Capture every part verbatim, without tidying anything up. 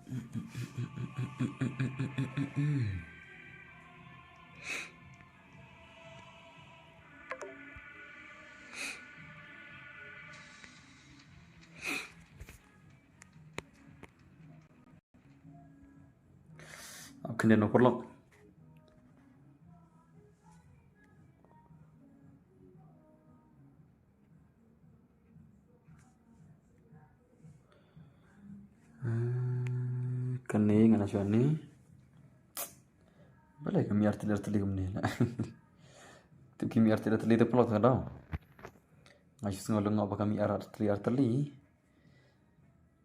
Ap khyndiat noh paralok. Hmm, kane nga na shwa ne. Balei ka mih artylli artylli kumne la. Tip ki mih artylli artylli te paralok, tang ka daw. Nga shu sngew lyngngoh ba ka mih artylli artylli.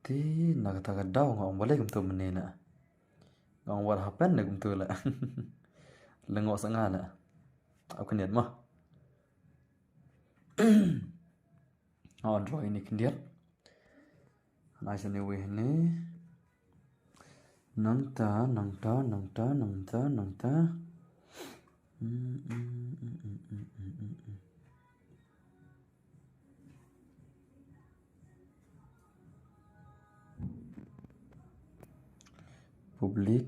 Te na kata ka daw nga ong balei kumto mynne la. Nga ong what happened ne kumto la. Lyngngoh sa nga la. Ap khyndiat mo. Nga wan draw ine khyndiat. Nga shane wei ne. Nangta, nangta, nangta, nangta, nangta. Mm, mm, mm. Public.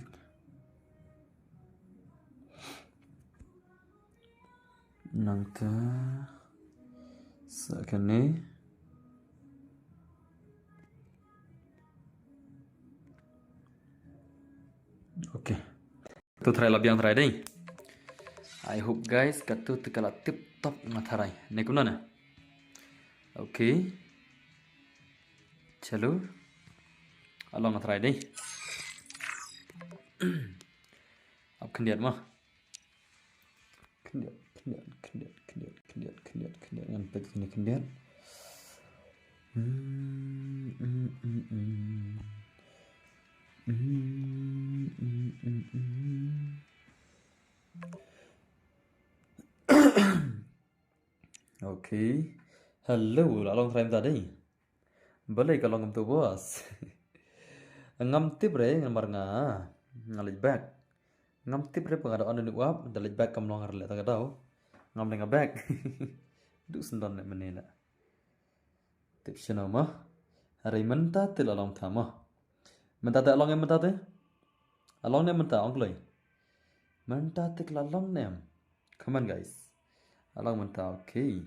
Nangta sa kane. Okay. Katto tharai la biang tharai dei. I hope guys, katto te ka la tip top nga tharai. Ne kumno ne? Okay. Chalo. Along nga tharai dei. Ap khyndiat mo. Khyndiat, khyndiat, khyndiat, khyndiat, khyndiat, khyndiat, khyndiat. Ngan peit kine khyndiat. Hmm, hmm, hmm, hmm. Hmm, hmm, hmm, hmm. Okay. Hello, la long tharai mynta dei. Balei ka long kumto boss? Ngam tip re, namar nga, nga leit back. Ngam tip re ba nga da on ne u ap, da leit back kam long re leh ta ka daw. Ngam leh nga back. Duh sngewdon leh mynne leh. Tip shano mo. Hynrei mynta te la long tha mo. Mynta te la long em mynta te? La long ne em mynta, ong kloi. Mynta te ka la long ne em? Come on guys. La long mynta, okay.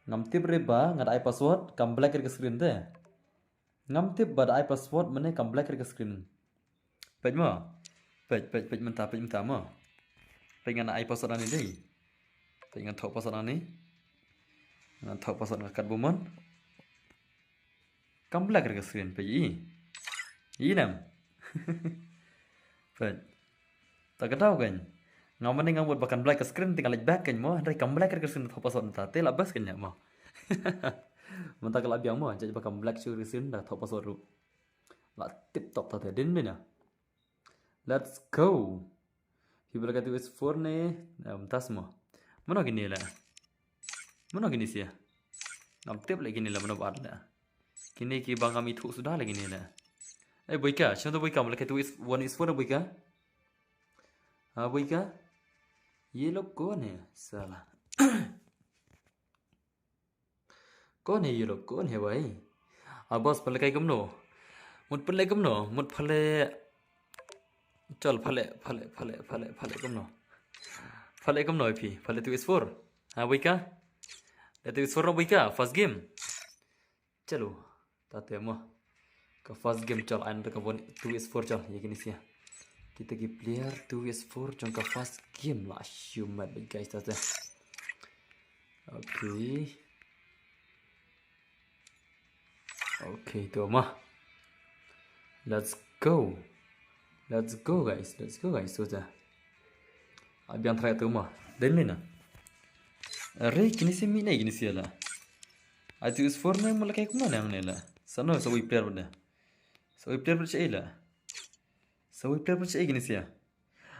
Ngam tip re ba nga da ai password, kam black re ka screen te. Ngam tip ba da ai password mynne kam black re ka screen. Peit mo. Peit, peit, peit mynta, peit mynta mo. Peit ngan ai password nangne dei. Peit ngan thoh password nangne. Ngan thoh password nga kat bymman. Kam black re ka screen peit i. I nem. Peit. Ta ka daw kan. Nga mane nga mut ba kan black ka screen te nga leit back kan mo. Hynrei kam black re ka screen thoh password mynta. Te la best kan mo. Mynta ka la biang mo. Judge ba kam black shuh re ka screen da thoh password ruh. La tip top ta te din din na. Let's go. Phi ba lehkai two S four ne? Em, tas mo. Mano kine leh? Mano kine sia? Ngam tip leh kine leh mano ba leh. Kine ki ba ngam ithuh suda leh kine leh. Eh, Boika, shano to Boika, ba lehkai two S, one S four Boika? Ha, Boika? Ye lok kone, sala. Kone ye lok, kone bhai. A boss pha lehkai kumno? Mut pha leh kumno? Mut pha leh. Chal pha leh, pha leh, pha leh, pha leh, pha leh kumno? Pha leh kumno phi? Pha leh two S four. Ha, Boika? Leh two S four no Boika, first game. Chalo. Ta te mo. Ka first game chal, ai nangta ka one two S four chal. Ye kine sia. Kita ki player two S four jong ka first game la shu mat bad guys ta te. Okay. Okay, to mo. Let's go. Let's go guys. Let's go guys. So ta. A biang try to mo. Den ni na. Are kine sia mih ne kine sia la. Ai two S four ne mo lehkai kumno ne hangne la. Sano sa wei player bad ne. Sa wei player bad shaei la. Sa wei player bad shaei kine sia.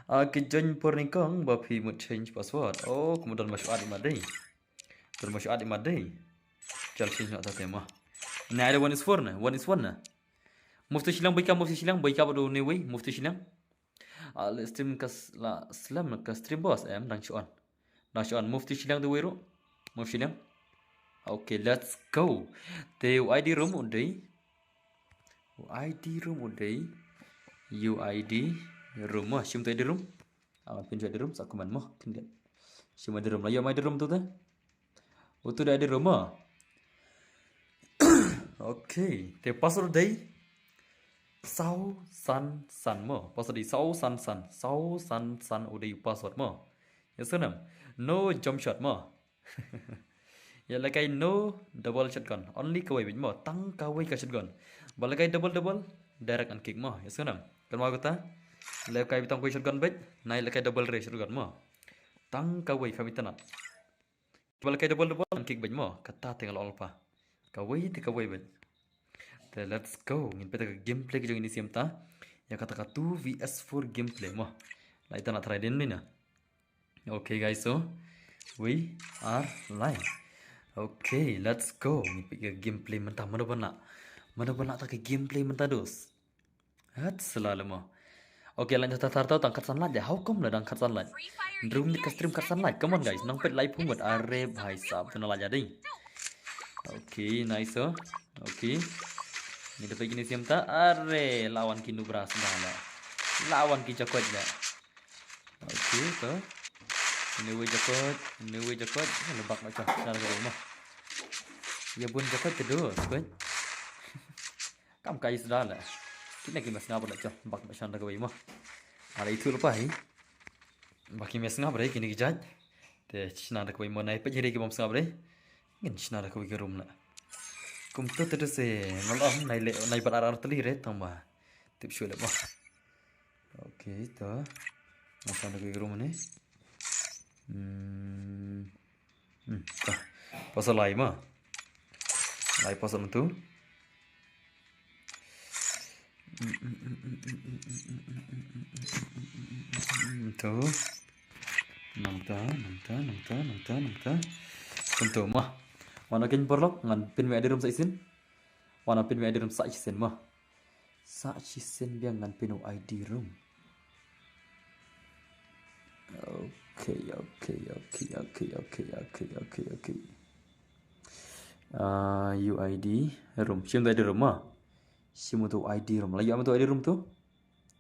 A ki join por nyngkong ba phi mut change password. Oh, kumno don ma shu add i mat dei. Don ma shu add i mat dei. Chal change noh ta te mo. Ne ai da one S four ne, one S four ne. Mufti shiliang Boika, mufti shiliang Boika bad u ne wei, mufti shiliang. A, la stream ka s-, la slem ka stream boss em, dang shu on. Dang shu on, mufti shiliang te wei ruh. Mufti shiliang. Okay, let's go. Te u I D room u dei. U I D room u dei. U I D room mo. Shim uto I D room. Awan pynjot I D room sa comment mo. Khyndiat. Shim I D room. La ïoh ma I D room uto te. Uto dei I D room mo. Okay. Te password dei saw san san mo. Password dei saw san san. Saw san san u dei password mo. Ïa sngewthuh. No jump shot mo. Ïa lehkai no double shotgun. Only kawei beit mo. Tang kawei ka shotgun. Ba lehkai double double, direct ngan kick mo. Ïa sngewthuh. Kynmaw kata. Lehkai tang kawei shotgun beit. Nai lehkai double re shotgun mo. Tang kawei kam itynnad. Ba lehkai double double ngan kick beit mo. Kata te nga la ong lypa. Kawei te kawei beit. Te let's go. Ngin peit ïa ka gameplay ka jong ngi sien mynta. Ïa kata ka two V S four gameplay mo. La itynnad tharai dien mynta. Okay guys, so we are live. Okay, let's go. Ngin peit ïa ka gameplay mynta, mano ba lah. Mano ba lah ta ka gameplay mynta, dos. Hat sala lama. Okay, la ïa ta ta ta tang kat san lait ïa. How come la dang kat san lait? Room ni ka stream kat san lait. Come on guys, nang peit lai phung wat, are bhai sahab, tu na lait ïa dei. Okay, nice, oh. Okay. Ni da peit kine sien mynta. Are, la wan ki nubra sda la. La wan ki jakoit la. Okay, to. Ini wei jakoit, ini wei jakoit. Ïa, la bak na cha, cha la ka mo. Ïa bun jakoit te, dos, koit. Kam kai sda la. Kine ki mess ngap la cha, bak na cha da kawei mo. Ala itu lypa hi. Ba ki mess ngap re kine ki jait. Te shna da kawei mo, nai peit hi re ki bym sngap re. Ngin shna da kawei ki room la. Kumto te, te se, nga la ong nai leh, nai bat ar ar tylli re tang ba. Tip shuh leh mo. Okay, to. Nga shna da kawei ki room ne. Hmm. Hmm, to. Pasa lai mo. Lai pasa mynta. To. Nangta, nangta, nangta, nangta, nangta. Kumto mo. Wan kin paralok, ngan pynmih I D room sa shisien. Wan pynmih I D room sa shisien mo. Sa shisien biang, ngan pynmih I D room. Okay, okay, okay, okay, okay, okay, okay, okay. Ah, U I D room. Shim uto I D room mo. Shim uto I D room. La ïoh ma uto I D room to?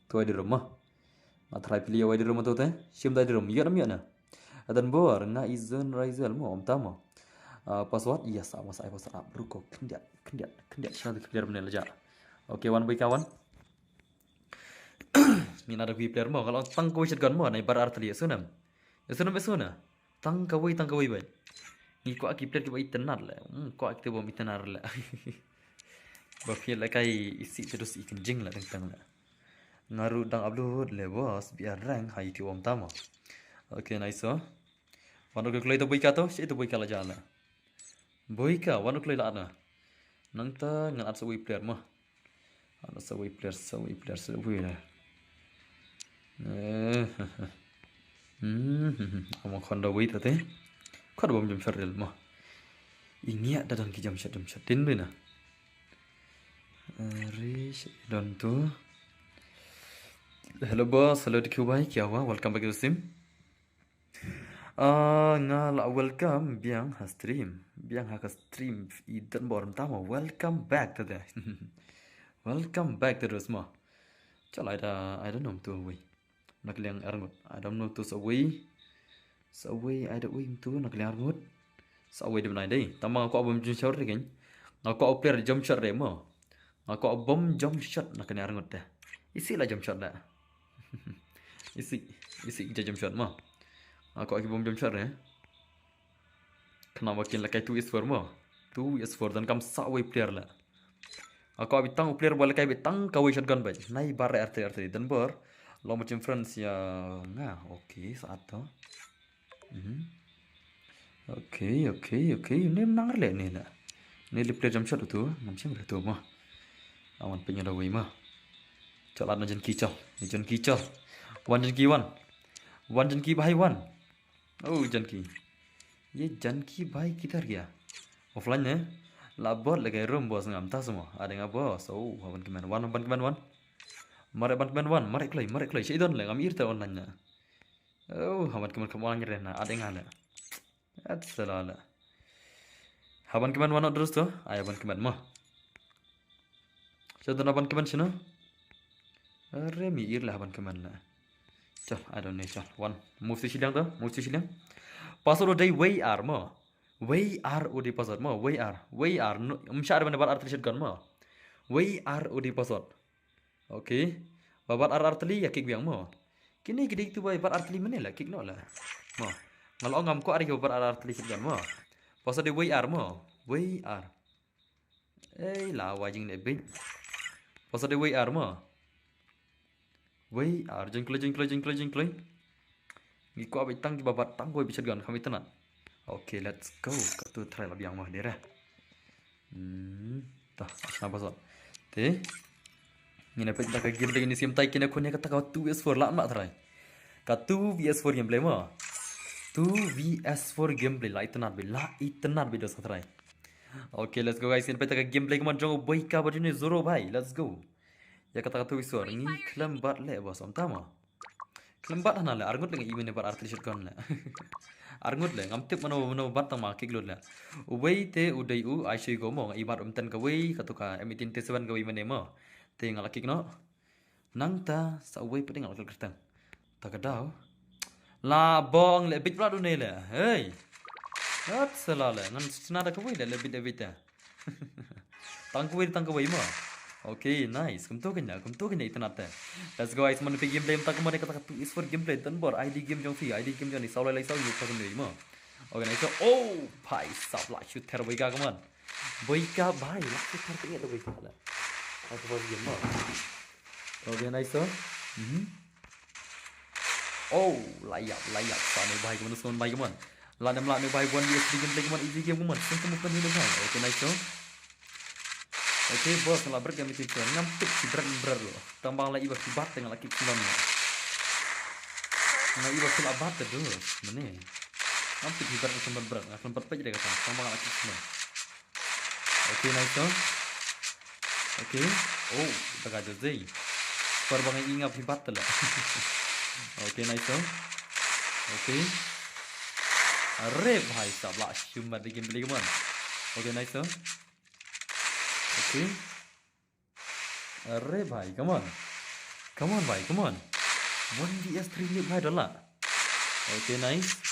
Uto I D room mo. Nga try phi la ïoh I D room to te. Shim uto I D room. Ïoh nam ïoh na. Adan bor nga Izon Raizal mo, ym ta mo. Ah, password, yes, ah, masa ai password, ah, bro, ko khyndiat, khyndiat, khyndiat, shna da ki player mynne la jia. Okay, wan boi ka wan. Ngi na da ki player mo, ka la ong tang kawei shotgun mo, nai bar ar tylli, ïa sngewthuh. Ïa sngewthuh, ïa sngewthuh. Tang kawei, tang kawei beit. Ngi kwah ki player kiba itynnad leh. Hmm, kwah kito bym itynnad leh. Ba phi lehkai isih te, dos, i kynjing leh teng teng leh. Nga ruh dang upload leh boss, B R rank ha YouTube, ym ta mo. Okay, nice, oh. Wan u kloi to boi ka to, shi to boi ka la jia leh. Boi ka, wan u kloi la na. Nangta ngan add sa wei player mo. Add sa wei player, sa wei player, sa wei la. Eh, hmm, amo khon da wei to te. Khon bym jump shot rel mo. Ingia da dang ki jump shot, jump shot. Tin bina. Rish don tu. Hello boss, hello D Q Y, kya hua? Welcome back to the stream. Ah, nga la welcome biang ha stream. Biang ha ka stream i don bor mynta mo. Welcome back to the. Welcome back to the mo. Chal, I da, I don't know to wei. Na ka liang arngut. I don't know to sa wei. Sa wei, I don't wei to na ka liang arngut. Sa wei de bnai dei. Tama nga kwah bom jump shot re ken. Nga kwah player jump shot re mo. Nga kwah bom jump shot na kane arngut te. Isi la jump shot da. Isi, isi ja jump shot mo. Nga kwah ki bom jump shot re. Khnang ba kin lehkai two is four mo. Two is four dan kam sa wei player la. Nga kwah bi tang u player ba lehkai bi tang kawei shotgun ba. Nai bar re arteri arteri dan bar. Long marching friends ya nga. Okay, sa at to. Mhm. Okay, okay, okay. Ni nang rele ni na. Ni le player jump shot tu, ngam shim re tu mo. Awan pynjah da wei mo. Chal at na Janki chal. Ni Janki chal. Wan Janki wan. Wan Janki bhai wan. Oh Janki. Ye Janki bhai kidhar gaya? Offline ne? La bot lagi room boss ngam tas mo. Ada nga boss. Oh, haban kmen wan, haban kmen wan. Mare ban kmen wan, mare kloi, mare kloi. Shi don le ngam irta online na. Oh, haban kmen kam wan ngire na, adeng hale. At sala la. Haban kmen wan terus tu, ay haban kmen mo. Te da na ban kmen shino. Are mi ir lah ban kmen la. Chal, I don't know, chal. One. Move to shiliang to, move to shiliang. Password u dei wei ar mo. Wei ar u dei password mo. Wei ar. Wei ar. Ym shah re ban bat ar tli shotgun mo. Wei ar u dei password. Okay. Ba bat ar ar tli ïa kick biang mo. Kine ki dei tu ba bat ar tli mane la kick noh la. Mo. Nga la ong ngam kwah re ki ba bat ar ar tli shotgun mo. Password dei wei ar mo. Wei ar. Ei la wa jing ne bit. Password dei wei ar mo. Wei ar jingkloi jingkloi jingkloi jingkloi. Ngi kwah bit tang ki ba bat tang wei bit shotgun kham itynnad. Okay, let's go. Katu try la biang mo dei re. Hmm. Ta, asna password. Te. Ngin ïa peit da ka game dei ngin sim tai kine khun ïa kata ka two V S four la ma try. Ka two V S four gameplay mo. Two V S four gameplay la itynnad bit la itynnad bit dos ka try. Okay, let's go guys. Ngin peit da ka gameplay kman jong u boi ka ba juni zero bhai. Let's go. Ïa kata ka two V S four ngi khlem bat le bos om ta mo. Khlem bat hana le, arngut le nga i mane bat ar tli shotgun le. Arngut le, ngam tip mano mano bat tang ma kick lut le. U wei te u dei u, ai shui go mo, nga i bat um ten ka wei, katu ka M eighteen T seven ka wei mane mo. Te nga la kick noh. Nangta, sa u wei pdeng nga la kick kyrteng. Ta ka daw. La bong le, bit pla du ne le. Hey. Hat sela le, ngan sna da ka wei le, le bit le bit te. Tang kawei, tang kawei mo. Okay, nice. Kumto kane, kumto kane itynnad te. Let's go guys, man phi gameplay mynta kumne kata ka two V S four gameplay. Don bor I D game jong phi, I D game jong ni saw lai lai saw ni pa kumne mo. Okay, nice. Oh, bhai sab la shooter boi ka, come on. Boi ka bhai, la shooter te ngi boi ka la. Aku bos game mo. Okay, nice. Mhm. Oh, la ïap, la ïap. Sa ne bhai kumno, sa ne bhai kumno. La nem la ne bhai one V S three gameplay kumno, easy game kumno. Sing kumno kan hidup bhai. Okay, nice to. Okay, boss, la break game itu. Ngam tip si break break lo. Tambang la iba si bat tengah la kick kumno. Nga iba si la bat tu. Mane. Ngam tip si break kumno break. Ngam sempat pejre kata. Tambang la kick kumno. Okay, nice to. Okay. Oh, daga jazei. Par bang inga phi bat la. Okay, nice to. Okay. Are bhai sab la shumat de gameplay kumno. Okay, nice to. Okay. Are bhai, come on. Come on bhai, come on. One V S three ni bhai dola. Okay, nice.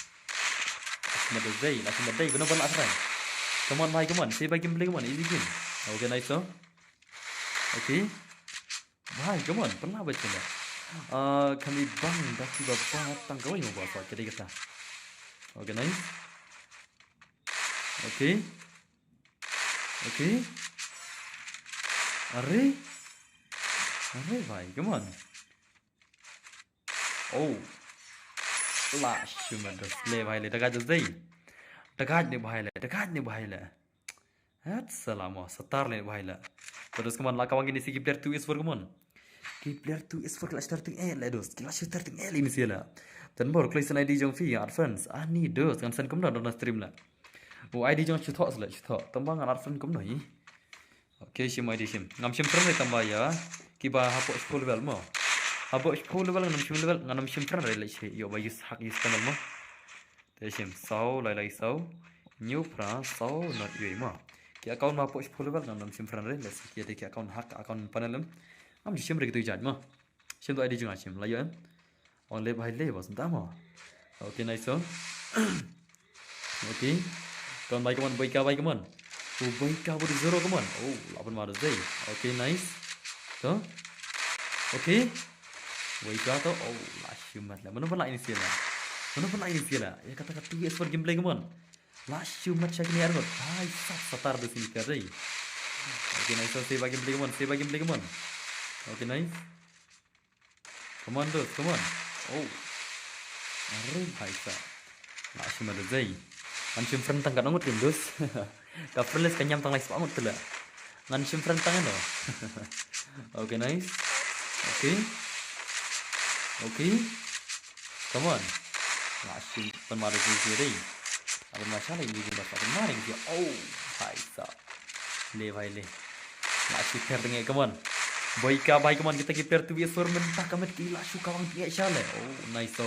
Asma de zai, asma de zai, benar benar asrai. Come on bhai, come on. Save bhai gameplay, come on. Easy game. Okay, nice to. Okay. Bhai, come on. Pernah baca dah. Ah, kami bang dah tiba batang kawai mau bawa kedai kata. Okay, nice. Okay. Okay. Are. Are bhai, come on. Oh. La shumat dos le bhai le, daga jazei. Daga ne bhai le, daga ne bhai le. Hat salamo, satar le bhai le. Terus come on, la kawang ini si ki player two is four, come on. Ki player two is four ki la shooter ting eh le dos. Ki la shooter ting eh le ini si le. Tan bor, klik sen I D jong phi, add friends. Ani dos, ngan sen kumno don stream le. U I D jong shu thok sele, shu thok. Tang ba ngan add friend kumno hi. Okay, shim I D shim. Ngam shim friend re tang ba ïa. Kiba hapoh shiphew level mo. Hapoh shiphew level ngam shim level, ngam shim friend re le shi. Ïoh ba use hack use channel mo. Te shim saw lai lai saw. New pra saw not ïoh mo. Ki account ma hapoh shiphew level ngam shim friend re le shi ki de ki account hack account panel em. Ngam shim re kitu jat mo. Shim tu I D jong nga shim la ïoh em. Ong le bhai le bos nta mo. Okay, nice to. Okay. Come on bhai, come on, bhai ka bhai, come on. Oh, bhai ka bhai zero, come on. Oh, la pun ma dei. Okay, nice. To. Okay. Bhai ka to. Oh, la shumat la. Mano pala ini sila. Mano pala ini sila. Ïa kata ka two V S four gameplay, come on. La shumat shakini arngot. Bhai sab satar dos ini ka dei. Okay, nice. So, save bhai gameplay, come on. Save bhai gameplay, come on. Okay, nice. Come on, dos, come on. Oh. Are bhai sa. La shim da zai. Ngan shim friend tang ka ngut kin dos. Ka friend list ka ñiam tang lai spah ngut tu la. Ngan shim friend tang no. Okay, nice. Okay. Okay. Come on. La shim pan ma da zai zai. Apa ma shalai ni jin ba sa pan ma ni. Oh, bhai sa. Le bhai le. La shu ter teng eh, come on. Bhai ka bhai, come on, kita ki player two V S four mynta ka met ki la shu kawang teng eh sha le. Oh, nice to.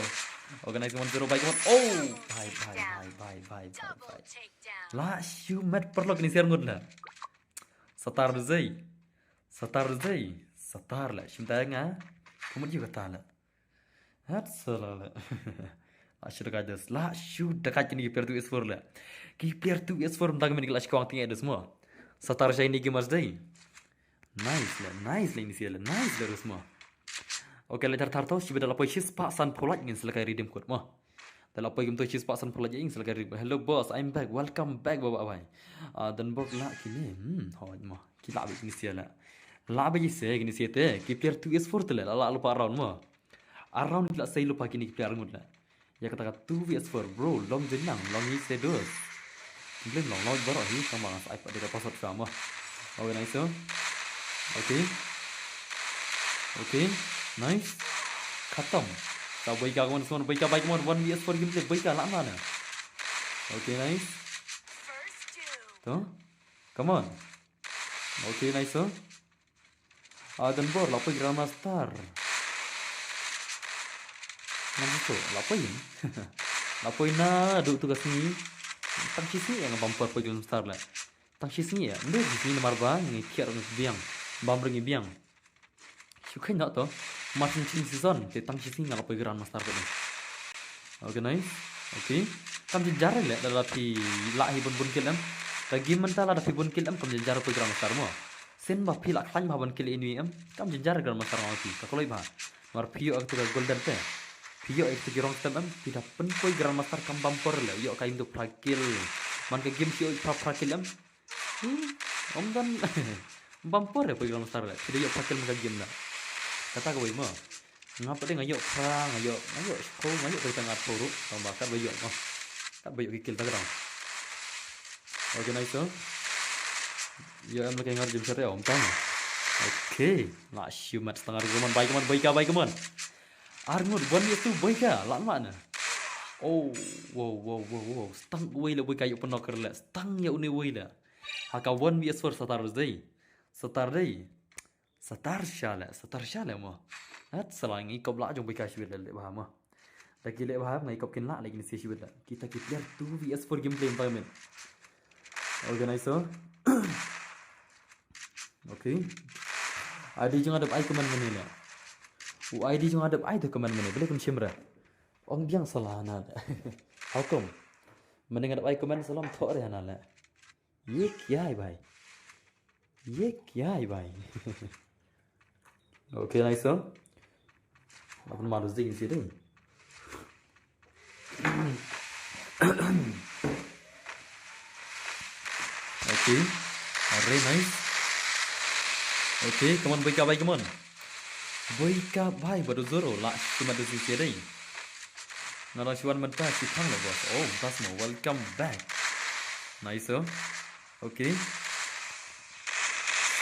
Organize one zero bhai, come on. Oh, bhai bhai bhai bhai bhai bhai bhai. La shu met paralok ini siar ngut la. Satar da zai. Satar dei, satar la. Shim ta nga. Kumut yu kata la. Hat sala la. La shu dakat des. La shu dakat kini ki player two S four la. Ki player two S four mta ka min ki la shu kwang tinge des mo. Satar shai ni ki mas dei. Nice la, nice la ini sia la. Nice la des mo. Okay, la tar tar to, shi beda la poi shi spah san pholak ngin sila kai redeem code mo. Da la poi kim to shi spah san pholak ing sila kai redeem. Hello boss, I'm back. Welcome back baba bhai. Ah, dan bok la kini. Hmm, hoi mo. Ki la bik ini sia la. La bik sia kini sia te. Ki player two S four te la la lupa round mo. Around ki la sei lupa kini ki player ngut la. Ya kata ka two V S four bro, long jenang, long ni sedos. Blim long long baroh hi, tang ba ngas iPad dia password sama. Okay, nice. Okay. Okay, nice. Khatam. Sa boika, come on, come on, boika, bai, come on, one V S four gameplay, boika, la mana. Okay, nice. To. Come on. Okay, nice. Ah, dan bor, la poi Grandmaster. Nang tu, la poi. La poi na, duk tu ka sngi. Tang shi sngi ïa nga bumper poi Grandmaster la. Tang shi sngi ïa, ndu shi sngi namar ba ngi kiar ngi biang. Bam ring ngi biang. Shu khein na to. Martin Chin season, te tang shi sngi nga la poi Grandmaster poi. Okay, nice. Okay. Kam jynjar le, la da phi la hi bun bun kill em. Ka game mynta la da phi bun kill em, kam jynjar poi Grandmaster mo. Sien ba phi la khlaiñ bha ban kill ïa ine em. Kam jynjar Grandmaster ma phi. Ka kloi bha. Mar phi ïoh ïa ka golden te. Phi ïoh ïa ka rong stem em. Phi da pynpoi Grandmaster kam bumper le. Ïoh ka ïing tu phra kill. Man ka game shi ïoh phra phra kill em. Hmm. Ym don. Bumper le poi Grandmaster le. Phi da ïoh phra kill man ka game da. Kata kawei mo. Nga pat de nga ïoh phra, nga ïoh, nga ïoh shiphew, nga ïoh poi tang arphew ruh. Tang ba kat ba ïoh mo. Kat ba ïoh ki kill ta ka dang. Okay, nice, sir. Ïa, em lake ngar jim sar ïa, om tang. Okay. La shu mat setengah ruh, come on, bai, come on, boika, bai, come on. Arngut, one v two, boika, la ma na. Oh, wow, wow, wow, wow. Stang uwei le boika ïoh pynok ker le. Stang ïa une uwei le. Ha ka one v four satar dei. Satar dei. Satar sha le, satar sha le mo. Hat salang i kop la jong boika shi le le ba mo. Da ki le ba ngai kop kin la le kin si shi le. Kita ki player two v four gameplay environment. Organizer. Okay. I D jong adep ai comment mane le. U I D jong adep ai to comment mane. Bele kum shimra. Ong biang salah na le. How come? Mane ngadep ai comment salam thok re na le. Ye kya hai bhai? Ye kya hai bhai? Okay, nice, sir. Apun malu zing si ding. Okay. Are nice. Okay, come on, boika bai, come on. Boika bai, badu zoro la, cuma tu si ding. Ngara shuan mentah si thang le boss. Oh, tas mo, welcome back. Nice, sir. Okay.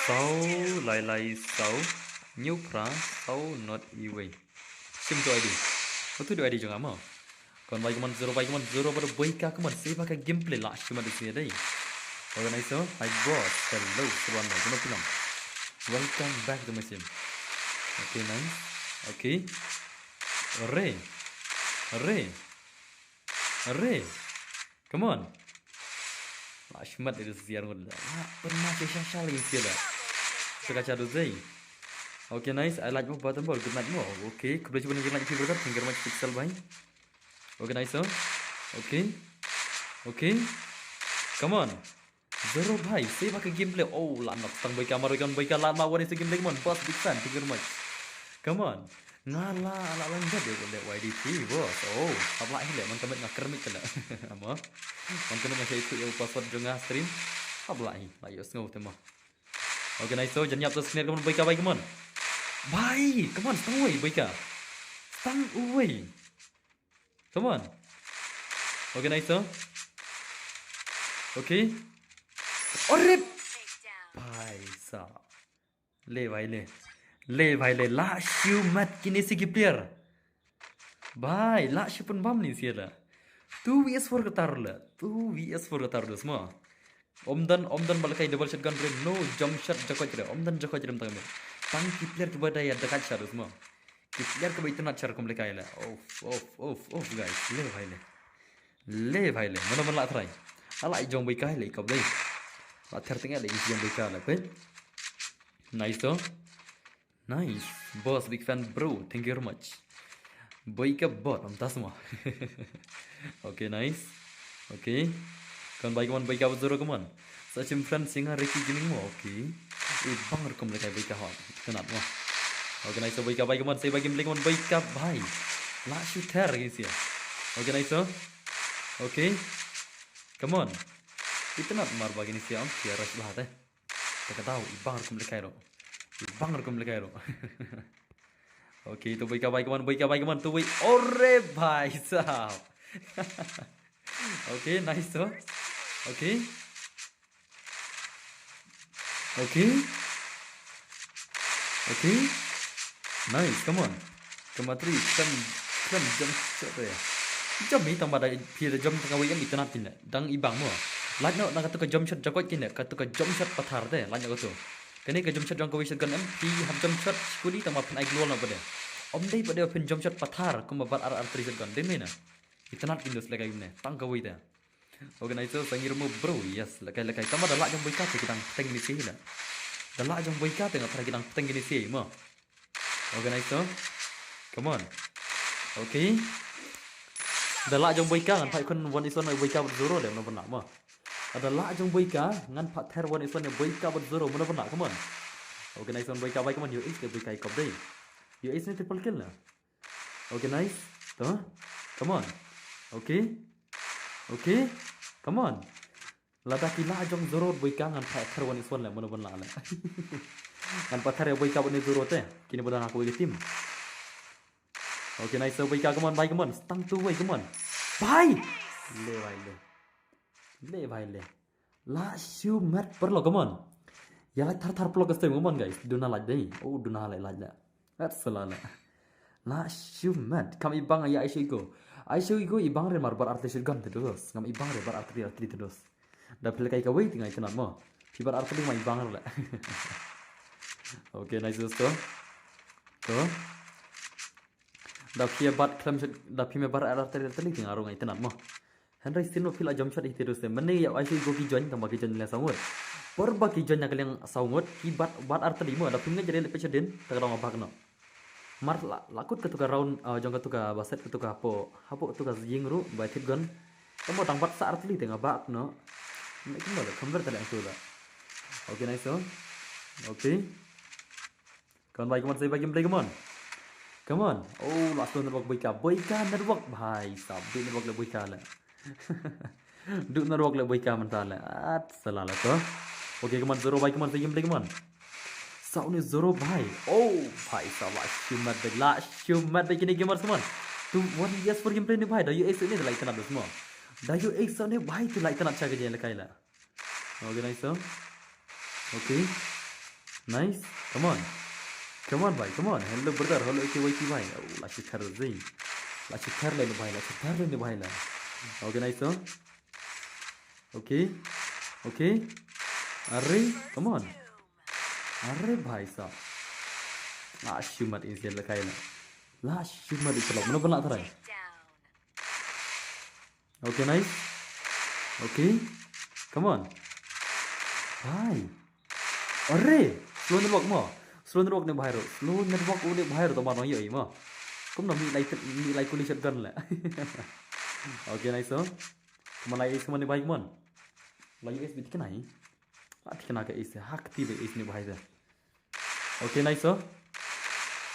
Sau lai lai sau. New pra sau not iwei. Sim tu I D. Betul tu I D jong amo. Kon bai, come on, zero bai, come on, zero pada boika, come on. Save ka gameplay la, cuma di sini dai. Organizer, hi boss. Hello, seruan bai. Kena pinang. Welcome back to my stream. Okay, nice. Okay. Re. Re. Re. Come on. La shmat itu siar ngut. La pernah ke shashal lagi siar. Sekacha tu zai. Okay, nice. I like mo button ball. Good night mo. Okay, khublei shibun lagi like, brother. Thank you very much, Pixel bhai. Okay, nice, sir. Okay. Okay. Come on. Zero bhai, save ka gameplay. Oh, la nok stang boika, mar boika, boika, la ma wani se gameplay, come on. Boss, big fan. Thank you very much. Come on. Nga la, la lang jad ya, Y D T, boss. Oh, hap la hi le, man ka met nga kermit ka le. Amo. Man ka met nga shai tu ya password jong nga stream. Hap la hi, la yo sngew te mo. Okay, nice, so, jan yap to snare, come on, boika, bai, come on. Bai, come on, stang uwei, boika. Stang uwei. Come on. Okay, nice, so. Okay. Orip. Bhai sa. Le bhai le. Le bhai le. La shu mat kine si ki player. Bhai, la shu pynbam ni si la. Two V S four ka tar la. Two V S four ka tar dos mo. Omdan, omdan ba la kai double shotgun re. No jump shot jakoj re. Omdan jakoj re mtang me. Tang ki player ki ba dai ya dakaj shot dos mo. Ki player ki ba itynnad shot kum le kai la. Of, of, of, of, guys. Le bhai le. Le bhai le. Mana mana la try. Ala i jong boika le i kop dai. La ther tengah le i jong boika le. Pei. Nice to. Nice. Boss, big fan, bro. Thank you very much. Boika bot, am tas mo. Okay, nice. Okay. Kon bai, come on, boika bot zero, come on. Sa chim friend singa Ricky Gaming mo. Okay. I bang rukum lekai boika hot. Kenat mo. Okay, nice. So boika bai, come on. Say bai game, come on. Boika bai. La shooter gini sia. Okay, nice. So. Okay. Come on. Ito na mar ba gini sia. Okay, rush ba te. Te ka daw, i bang rukum lekai ro. I bang rukum lekai ro. Okay, to boika bai, come on, boika bai, come on, to boi. Ore bhai sahab. Okay, nice to. Okay. Okay. Okay. Nice, come on. Kama tri, khlem, khlem jump shot te. Jump hi tang ba da phi da jump tang kawei em itynnad kine. Dang i bang mo. Lait noh na katu ka jump shot jakot kine, katu ka jump shot pathar te, lait noh katu. Kane ka jump shot jong kawei shotgun em, phi hap jump shot, shikuni tang ba phin ai gloo noh ba de. Om dei ba de phin jump shot pathar, kumba bat ar ar three shotgun, dei me na. Itynnad kine sle kai ne, tang kawei te. Organizer, sa ngi remove bro. Yes, lekai lekai. Tama da lah jong boika te ki dang pteng ni si la. Da lah jong boika te nga try ki dang pteng ni si mo. Organizer. Come on. Okay. Da lah jong boika ngan phai khun one is one boika bad zero de mo bana mo. Da lah jong boika ngan phai ther one is one boika bad zero mo bana. Come on. Organizer boika bai, come on, yo is boika ikop dei. Yo is ni triple kill na. Okay, nice. To. Come on. Okay. Okay. Come on. Lada ki la jong zero boika ngan phai ther one is one le mo bana le. Ngan phai ther boika bani zero te. Kini bana aku ke team. Okay, nice. So boika, come on, bai, come on. Stang tu boy, come on. Bai. Le bai le. Le bai le. La shu mat parlo, come on. Ya la thar thar parlo ka stem, come on guys. Duna laj dei. Oh, duna laj laj la. That's la la. La shu mat. Kam i bang ya aishu iko. Aishu iko i bang re mar bar artist gun te dos. Kam i bang re bar artist artist te dos. Da pil kai ka wei tingai tenat mo. Phi bar artist mai bang re la. Okay, nice dos to. To. Da phi bat khlem shot, da phi me bar ar tali tali ting arung ai tenat mo. Henry Stino phi la jump shot ite dos te. Mane ya aishu iko ki join tang ba ki join le saw ngut. Por ba ki join na ka liang saw ngut ki bat bat ar tali mo da phi ngai jare le pechadin ta ka dong bak no. Mar la la kut katu ka round, ah, jong katu ka baset katu ka hapo hapo katu ka ying ru bai thit gon. Tamo tang bat sa ar tali te nga bak no. Ne kumba da convert tali ang tu da. Okay, nice so. Okay. Come on, bhai, come on, say bhai, gameplay, come on. Come on. Oh, la slow network boika. Boika network, bhai sahab. Duk network le boika le. Duk network le boika mynta le. At sala le to. Okay, come on, zero, bhai, come on, say gameplay, come on. Sa une zero, bhai. Oh, bhai sahab, la shu mat bhai, la shu mat bhai kine gamers, come on. Tu one yes for gameplay ne bhai. Da U S ne da like tanat dos mo. Da U S ne bhai tu like tanat cha ke je le kai la. Okay, nice, sir. Okay. Nice. Come on. Come on, bhai. Come on. Hello, brother. Hello, A K Y T, bhai. Oh, la shi thar zai. La shi thar le, bhai. La shi thar le, bhai, la. Okay, nice, sir. Okay. Okay. Are, come on. Are, bhai, sa. La shi mat in sel kai la. La shi mat in sel. Mana bana tharai. Okay, nice. Okay. Come on. Bhai. Are, slow network mo. Slow network ne bhai ro. Slow network u ne bhai ro to ma nong yo mo. Kum na mi lai mi lai kuli shotgun le. Okay, nice so. Kum lai is mo ne bhai, come on. Lai is bit kenai. At kena ka is hak ti be is ne bhai de. Okay, nice, sir.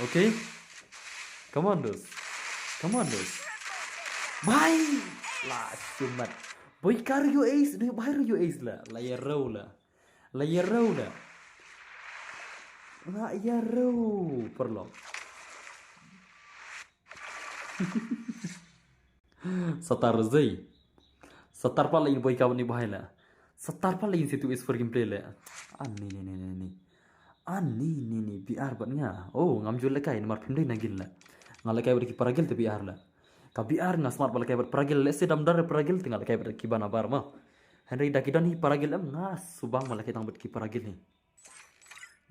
Okay. Come on, dos. Come on, dos. Bhai! La shu mat. Boika ru U S, ne bhai ru U S la. La ya ru la. La ya ru la. La ya ru parlo. Satar zai. Satar pala in boika ni bhai la. Satar pala in situ is for gameplay la. Ani ni ni ni ni. Ani ni ni B R bat nga. Oh, ngam jul lekai namar phim dei nagin la. Nga lekai bat ki paragil te B R la. Ka B R nga smart ba lekai bat paragil le se dam dar paragil te nga lekai bat ki bana bar ma. Henry da ki don hi paragil em nga subang ma lekai tang bat ki paragil hi.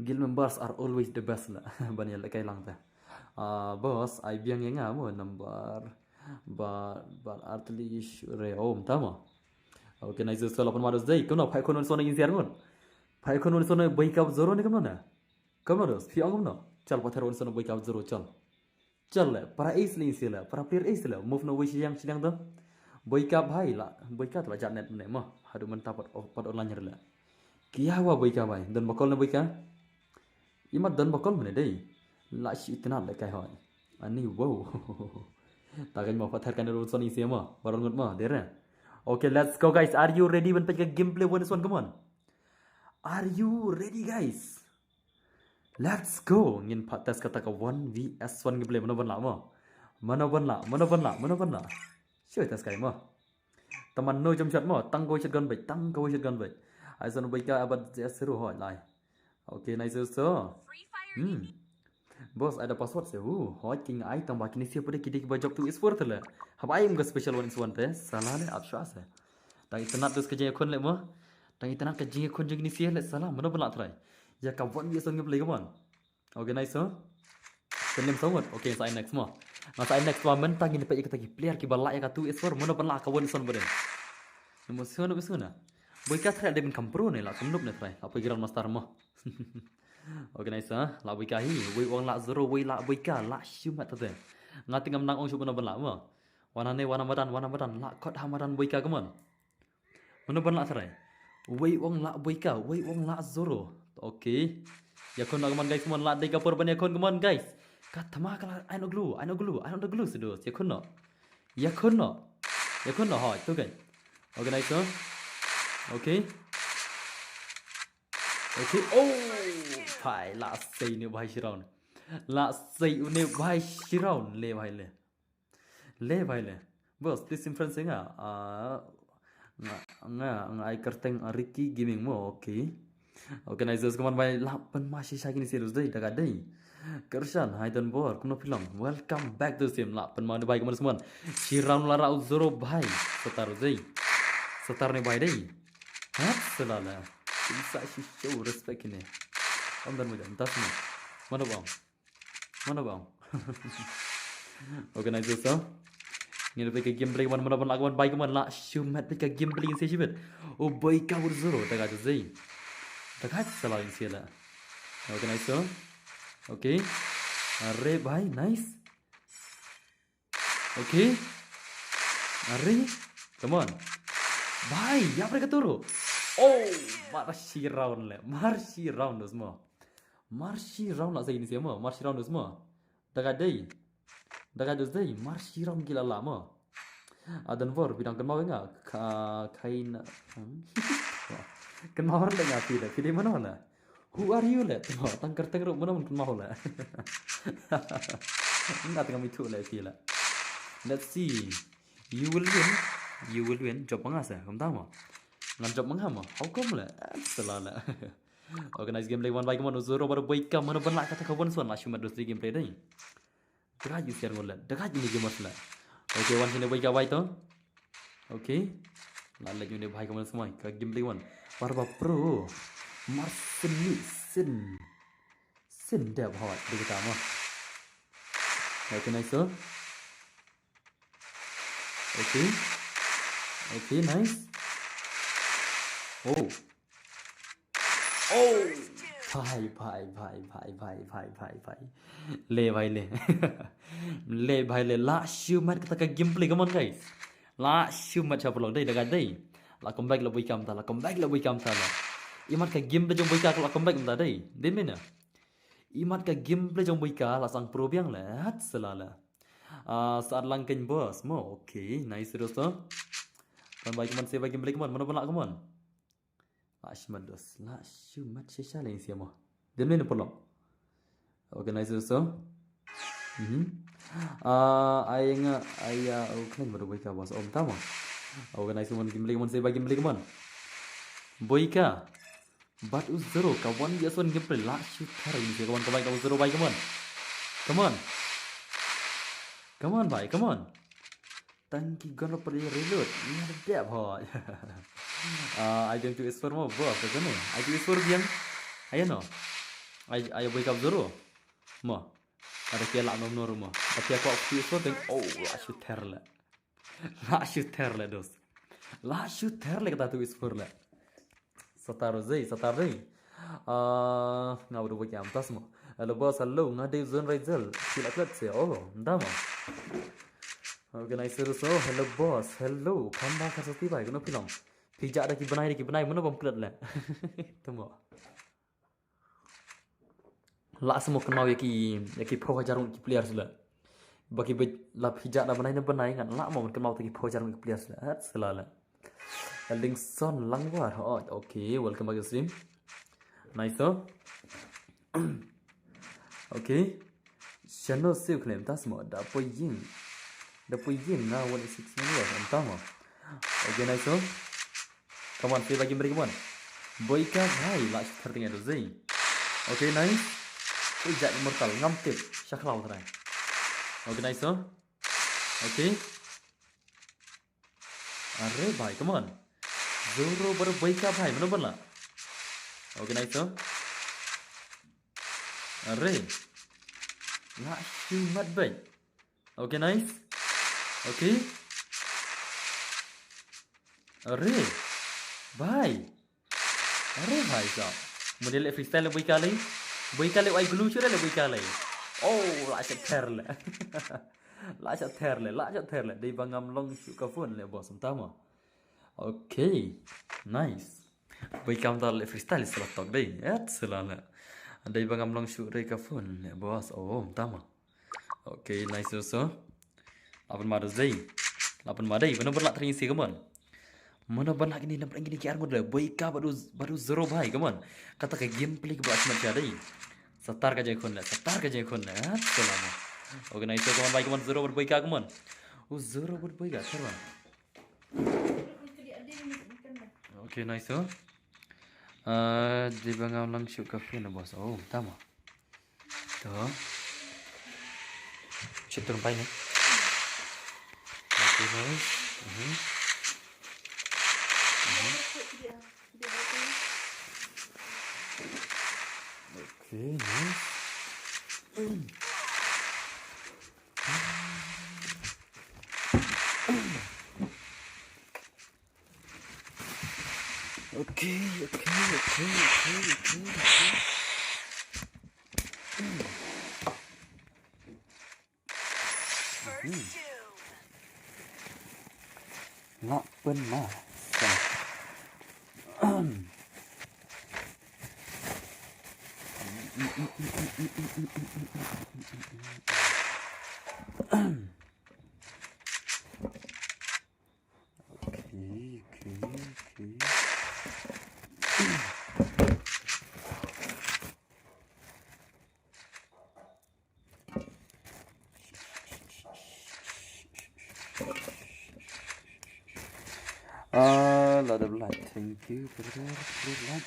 Guild members are always the best la. Ban ya lekai lang te. Ah, boss, ai biang ya nga mo number. Ba ba artli re om tama. Okay, nice, so la pan ma dos dei. Kono phai kono so na yin siar ngon. Phai kono so na boika zero ne kono na. Kumno dos, phi ong kumno? Chal, pathar wan son Boika zero, chal. Chal le, para ace le isi le, para player ace le, move no wei shiliang shiliang to. Boika bhai la, Boika to la jat net ne mo, haduh mynta pat, pat online le. Kya hua Boika bhai, don ba call ne Boika? Imat don ba call mane dei. La shi itinat le kai hoi. Ani wow. Ta kan mo pathar kan wan son isi mo, baron ngut mo, dere. Okay, let's go guys. Are you ready? Ban peit ka gameplay one v one, come on. Are you ready guys? Let's go. Ngin pat test kata ka one v one gameplay. Mano ban lah mo? Mano ban lah? Mano ban lah? Mano ban lah? Sure test kai mo. Taman no jump shot mo. Tang ko shotgun bait. Tang ko shotgun bait. Ai son Boika abat zero hoi lai. Okay, nice so. Hmm. Boss, ada password se. Uh, hoi king ai tang ba kini siapa deh kidi ba job tu esport le. Haba ai mga special one v one te. Salah le apsha se. Tang itinat dus ka jingkhun le mo. Tang itinat ka jingkhun jing ni sia le salah. Mano ban lah try? Ya ka one v one gameplay, come on. Okay, nice so. Penem sangat. Okay, sa next mo. Nga sa next mo, mynta ngin peit ïa kita ki player kiba lah ïa ka two v one. Mano ban lah ka one v one bade? Namo sona, namo sona. Boika try dei ban kam pro ne, lah kam nup ne try. Lah poi grandmaster mo. Okay, nice ha. Lah Boika hi. Wei ong lah zero, wei lah Boika, lah shimet te. Nga te ngam nang ong shuh mano ban lah mo. Wan hangne, wan ha madan, wan ha madan. Lah kot ha madan Boika, come on. Mano ban lah try? Wei ong lah Boika, wei ong lah zero. Okay. Ïakhun noh, come on guys, come on, lah dei ka por ban ïakhun, come on guys. Ka thma ka la, ai no glue, ai no glue, ai no glue sedo. Ïakhun noh. Ïakhun noh. Ïakhun noh, hoi, tu kan. Okay, nice so. Okay. Okay. Oh, bhai, lah sei une bhai shi round. Lah sei une bhai shi round, le bhai le. Le bhai le. Boss, please friend se nga. Ah, nga, nga, nga ai kyrteng, ah, Ricky Gaming mo, okay. Organizers, come on bhai, lah pynma shisha kine series dei, daga dei. Kyrshan, hi Don Bor, kumno phi long? Welcome back to stream, lah pynma ne bhai, come on, come on. Shi round la rau zero bhai. Satar dei. Satar ne bhai dei. Hat selala. Isa shi show respect kine. Om dan mo jam, tas mo. Mano bang? Mano bang? Organizer so. Ngin peit ka gameplay, man, mano ban lah, man, bhai, man, lah shimet peit ka gameplay ngin sa shimet. Oh bhai, ka wur zero, ta ka jazai. Ta ka sa lah ngin sa lah. Organizer so. Okay. Are bhai, nice. Okay. Are. Come on. Bhai, ya pre ka turu. Oh, mar shi round le. Mar shi round dos mo. Mar shi round lah sa ini sia mo. Mar shi round dos mo. Daga dei. Daga dos dei. Mar shi round kila lah mo. Adan vor bidang kenmau nga. Ka, kain. Hmm? Kenmau le nga phi le. Phi dei mano le? Who are you le? Tengok tang kyrteng ruh mano mun kenmau le. Nga tengah mitu le phi le. Let's see. You will win. You will win. Jop nga sa. Kumta mo. Ngan jop nga mo. How come le? Salah le. Organize gameplay, man, bhai, man, zero baru bhai ka, mano ban lah kata ka one v one, lah shimet dos three gameplay dei. Daga ju share ngol le. Daga ju ni gamers le. Okay, wan sini bhai ka bhai to. Okay. Lah leh ju ni bhai ka man semai ka gameplay wan. Parba pro. Mar sini sin. Sin dep hawat di kita mo. Okay, nice so. Okay. Okay, nice. Oh. Oh. Bhai, bhai, bhai. Le bhai le. Le bhai le. Lah shimet kata ka gameplay, come on guys. Lah shimet sha pulong dei, daga dei. Lah comeback la bui kam ta, lah comeback la bui kam ta la. Imat ka gameplay jong bui ka lah comeback ta dei. Dei mena. Imat ka gameplay jong bui ka lah sang pro biang le. Hat selala. Ah, saat lang keny boss mo. Okay, nice dosto. Kan bhai, come on, se bhai gameplay, come on. Mano ban lah, come on. Lah shimet dos. Lah shimet shisha le sia mo. Dem ne pulong. Organizer so. Mhm. Ah, ai nga, ai ya, oh, khlaiñ ba bhai ka boss. Om tama. Organizer, come on, gameplay, come on, se bhai gameplay, come on. Bhai ka. Bat u zero ka one v one gameplay, lah shooter ini sia, come on, come on, come on, zero bhai, come on. Come on. Come on bhai, come on. Tang ki gun rope reload. Ni ada dep ho. Ah, I going to score mo, bro. Apa kena? I to score biang. Ayo no. I, I wake up zero. Mo. Ada kia lah nom nor mo. Ada kia kok tu score teng. Oh, lah shooter le. Lah shooter le dos. Lah shooter le kata tu score le. Satar zei, satar zei. Ah, nga bad u Boika mynta mo. Hello boss, hello, nga dei u Zone Riser. Phi la klet se? Oh, mynta mo. Okay, nice to so. Hello boss, hello. Kham ba ka sati bai, kano phi long? Phi jah da ki bnai, da ki bnai, mano bam klet le. Tamo. La samo kynmaw ïa ki, ïa ki phew hajar ngut ki players le. Ba ki bit la phi jah da bnai na bnai ngan la mo kynmaw te ki phew hajar ngut ki players le. Hat sela le. Eldingson Langwar. Oh, okay, welcome back to stream. Nice, oh. Okay. Shano siu khlem tas mo da poi ying. Da poi ying nga one six million am tamo. Okay, nice, oh. Come on, phi bagi mari, come on. Boika bhai, la shit thar tinga do zei. Okay, nice. Ui, jak mortal ngam tip. Shakhlaw trai. Okay, nice, oh. Okay. Are bhai, come on. Zoro bad Boika bhai, mano ban la? Okay, nice, oh. Are. La shi mat bhai. Okay, nice. Okay. Are. Bhai. Are bhai sa. Mudel freestyle le Boika le. Boika le ai glue sure le Boika le. Oh, la shat ther le. La shat ther le, la shat ther le. Dei ba ngam long shu ka phone le boss mynta mo. Okay. Nice. Boika mynta le freestyle sala tok dei. Yat sala le. Dei ba ngam long shu re ka phone le boss. Oh, mynta mo. Okay, nice also. Lapan ma dei. Lapan ma dei. Mano ban la training si, come on. Mano ban la kini nampak kini ki arngut le. Boika bad u, bad u Zoro bhai, come on. Kata ka gameplay ka ba smat sha dei. Satar ka jai khun le. Satar ka jai khun le. Ha, selama. Okay, nice, come on bhai, come on, Zoro bad Boika, come on. U Zoro bad Boika, come on. Okay, nice, oh. Ah, dei ba ngam long shu ka phone boss. Oh, tamo. To. Shit, turun pai ni. Okay, nice. Mhm. Mhm. Okay, nice. Okay, okay, okay, okay, okay, okay. Hmm. Nga pynmasa. Okay, okay, okay. Ah, lot of light. Thank you, brother, for the light.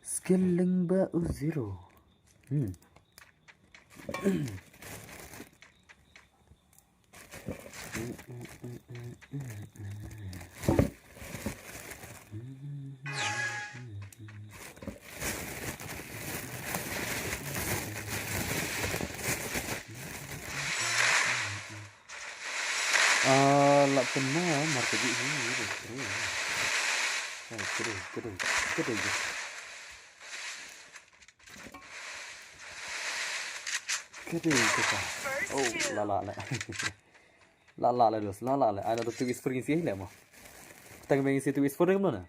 Skill lyngba u Zero. Hmm. Ah, la pynmar, mar ka jingim hi, hi, hi. Ah, kede, kede, kede, kede. Kede, kede. Oh, la, la, la. La, la, la, dos, la, la, la. Ai, na to two is four ngin si le mo. Tang beng si two is four ne mo na.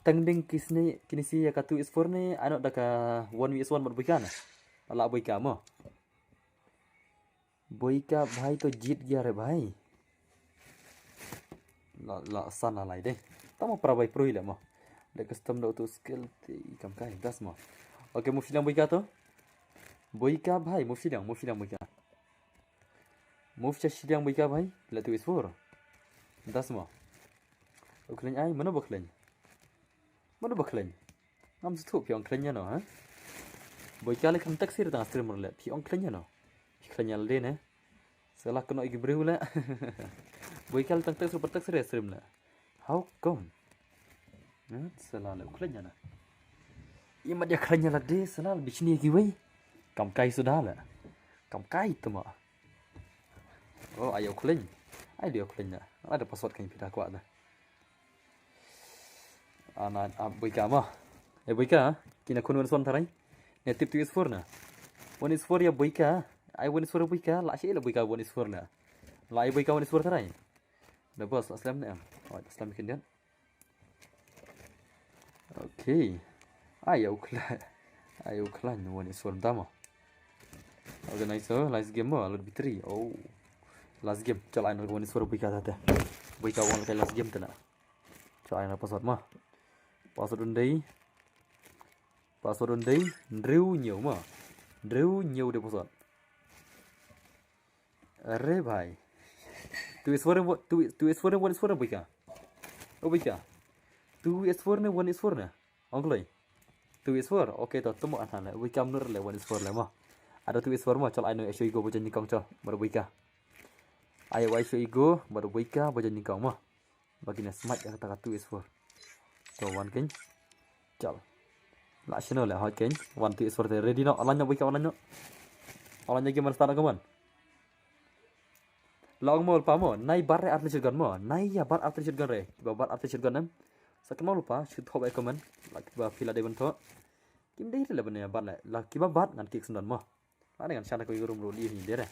Tang beng kisne, kini si ya ka two is four ne, ai no da ka one is one bad Boika na. La, la Boika mo. Boika bhai to jit gya re bhai. La, la sana lai de. Tamo para bai pro hi le mo. De custom da auto skill te i kam kai das mo. Okay, move shiliang Boika to. Boika bhai, move shiliang, move shiliang Boika. Move sha shiliang Boika bhai. La two is four. Das mo. U khlaiñ ai, mano ba khlaiñ? Mano ba khlaiñ? Ngam sngewthuh phi ong khlaiñ ïa no, ha? Boika leh kam text sir tang stream leh, phi ong khlaiñ ïa no? Phi khlaiñ ïa lade ne? Sala kano igi briew leh. Boika leh tang text sir, text sir stream leh. How come? Ha? Sala leh u khlaiñ ïa na. Imat ïa khlaiñ ïa lade, sala leh bishni igi wei. Kam kai suda leh. Kam kai tama. Oh, ayo khlaiñ. Ai dio khlaiñ na. Ada password kan phi da kwah da. Ana, a, Boika ma. Eh, Boika, kina khun one is four tharai. Ne tip two is four na. One is four ïa Boika. Ai one is four Boika, la shi la Boika one is four na. La ai Boika one is four tharai. Da bos, aslam ne am. Oh, aslam kin dia. Okay. Ayo khlaiñ. Ayo khlaiñ one is four tama. Organize, oh, last game mo, lot bitri. Oh. Last game, chal ai one is four Boika ta te. Boika wan kai last game tana. Chal ai na password ma. Password un dei. Password un dei. Ndrew ñiew ma. Ndrew ñiew de password. Are bhai. Two is four ne, two, two is four ne, one is four ne Boika. Oh Boika. Two is four ne, one is four ne. Ong kloi. Two is four. Okay to, tumo ana le. Boika mnur le, one is four le mo. Ada two is four mo, chal ai no aisho igo ba jan nyngkong chal. Mar Boika. Ayo aisho igo, mar Boika ba jan nyngkong mo. Ba kine smash ïa kata ka two is four. To wan kein. Chal. La shino le hoi kein. One two is four te ready no. Alan no Boika alan no. Alan no game start ka mon. La ong mo pa mo. Nai bar re artylli shotgun mo. Nai ïa bar artylli shotgun re. Ba bar artylli shotgun em. Sa kynmaw lypa shu thoh ba comment. La kiba phi la dei ban thoh. Kim dei re le ban ïa bat le. La kiba bat ngan kick sendon mo. Lane ngan shana ko ïa ka room ruh lih hi dere.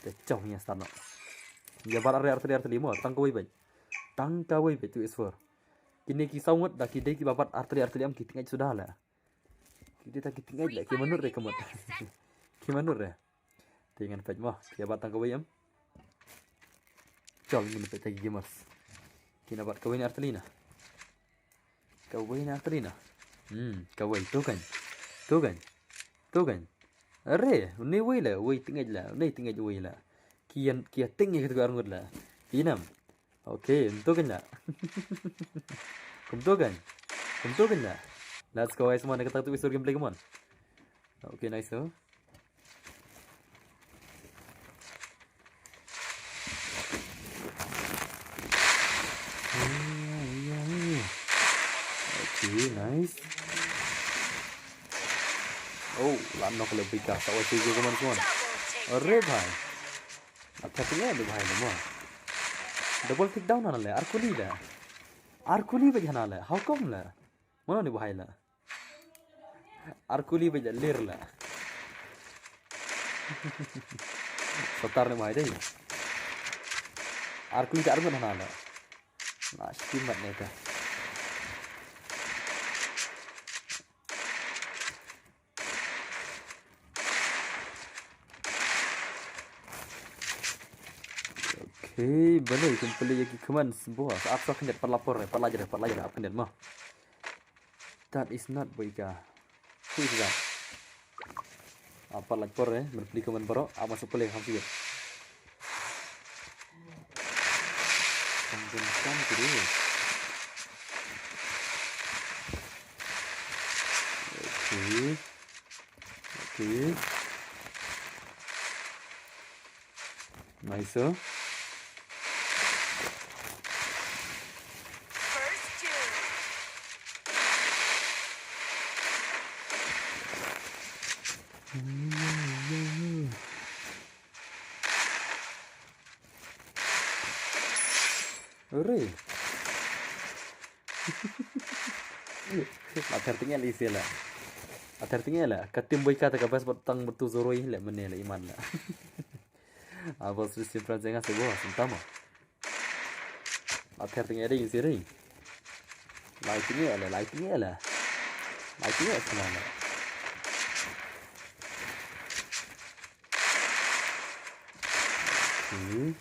Te chong ïa start noh. Ïa bat artylli artylli mo, tang kawei beit. Tang kawei beit two is four. Kine ki saw ngut da ki dei kiba bat artylli artylli em ki tngeit suda le. Ki dei ta ki tngeit le, ki manut re ka mut. Ki manut re. Te ngan peit mo, ki ïa bat tang kawei em. Chong ngin peit ta ki gamers. Kina bat kawei ne artylli na. Kawei na artylli na. Hmm, kawei tu kan. Tu kan. Tu kan. Are, une wei la, wei tngeit la, une tngeit wei la. Kian, kia tngeit katu arngut la. Inam. Okay, um tu kan la. Kum tu kan. Kum tu kan la. Let's go guys, mon, kata tu isur gameplay, come on. Okay, nice tu. Okay, nice. Oh, la knock le Boika, sa wa chi go man kuan. Are bhai. Acha tu ya de bhai le mo. Double kick down na le, ar kuli le. Ar kuli ba jana le, how come le? Mano ni bhai le? Ar kuli ba ja lir la. Sotar ne mai dei. Ar kuli ta ar ngut hana la. La shim mat ne ta. Okay, bale, kum pele ya ki comments, boss. Ap sa khndet, pat la por re, pat la jre, pat la jre, ap khndet mo. That is not Boika. Who is that? Ah, pat la por re, men peli comment baroh, ap masuk pele, ham siap. Tang gun kam tu deh. Okay. Okay. Nice, sir. First two. Hooray. Ater tinggal isi la. Ater tinggal la. Ka tim Boika ta ka best bad tang betu zoroi la mene la iman la. Abos ris sim pran jenga sebo sentama. Ater tinggal dei isi dei. Lai tinggal la, lai tinggal la. Lai tinggal sema la. Hmm.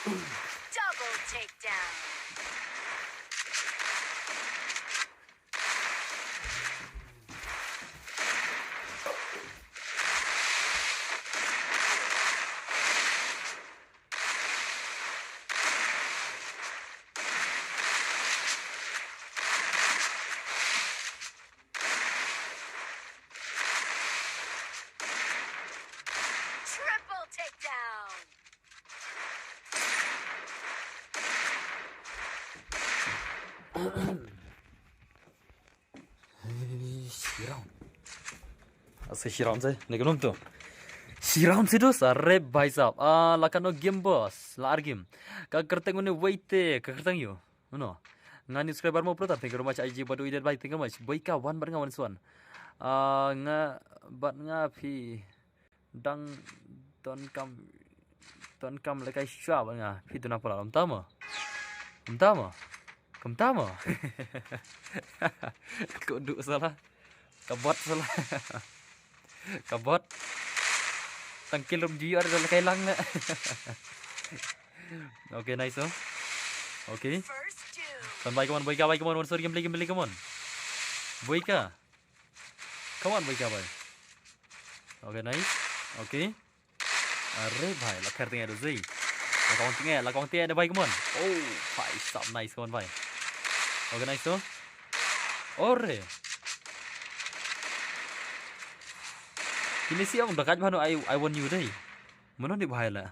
Double takedown. Triple takedown. Shi round. Asa shi round se, ne kanum tu. Shi round se dos, are bhai sahab. Ah, la kano game boss, la ar game. Ka kyrteng une wei te, ka kyrteng ïo. No. Nga new subscriber mo pro, thank you very much, I G bad u idet bhai, thank you very much. Boy ka wan bad nga wan swan. Ah, nga bad nga phi dang don kam, don kam lekai shwa bad nga, phi duna pala, um tama. Um tama. Kum tama. Ko du sala. Ka bot sala. Ka bot. Tang kil rum jiyar da lekai lang na. Okay, nice, oh. Okay. Come on, bhai, come on, bhai, come on, bhai, come on. One, sorry, gameplay, gameplay, come on. Bhai ka. Come on, bhai ka, bhai. Okay, nice. Okay. Are bhai, la kher teng ïa da zai. La kong teng ïa, la kong teng ïa da bhai, come on. Oh, bhai sahab, nice, come on, bhai. Okay, nice, oh. Ore. Kine si ong da kaj bhanu I, I want you dei. Mano ni bhai la.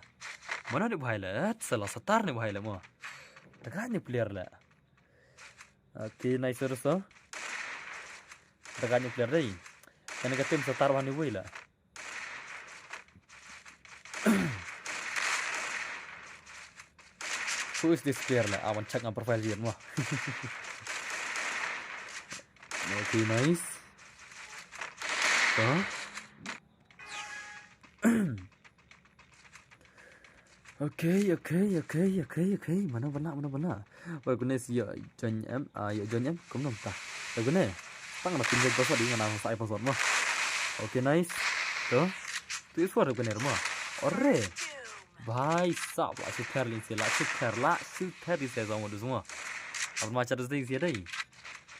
Mano ni bhai la. Sala satar ni bhai la mo. Da kaj ni player la. Okay, nice, Russo. Da kaj ni player dei. Kane ka team satar bhanu bhai la. Who is this player la? Awan check nga profile dia mo. Okay, nice. Huh? Okay, okay, okay, okay, okay. Mano bala, mano bala. Wei kune si ïa join em, ah, ïa join em, kum nom ta. Wei kune. Tang na pinjai password di nga na sa ai password mo. Okay, nice. To. Tu is for kune mo. Ore. Bhai sahab, la shu ther lin si, la shu ther, la shu ther lin si zong mo du zong mo. Abon ma cha du zing si dei.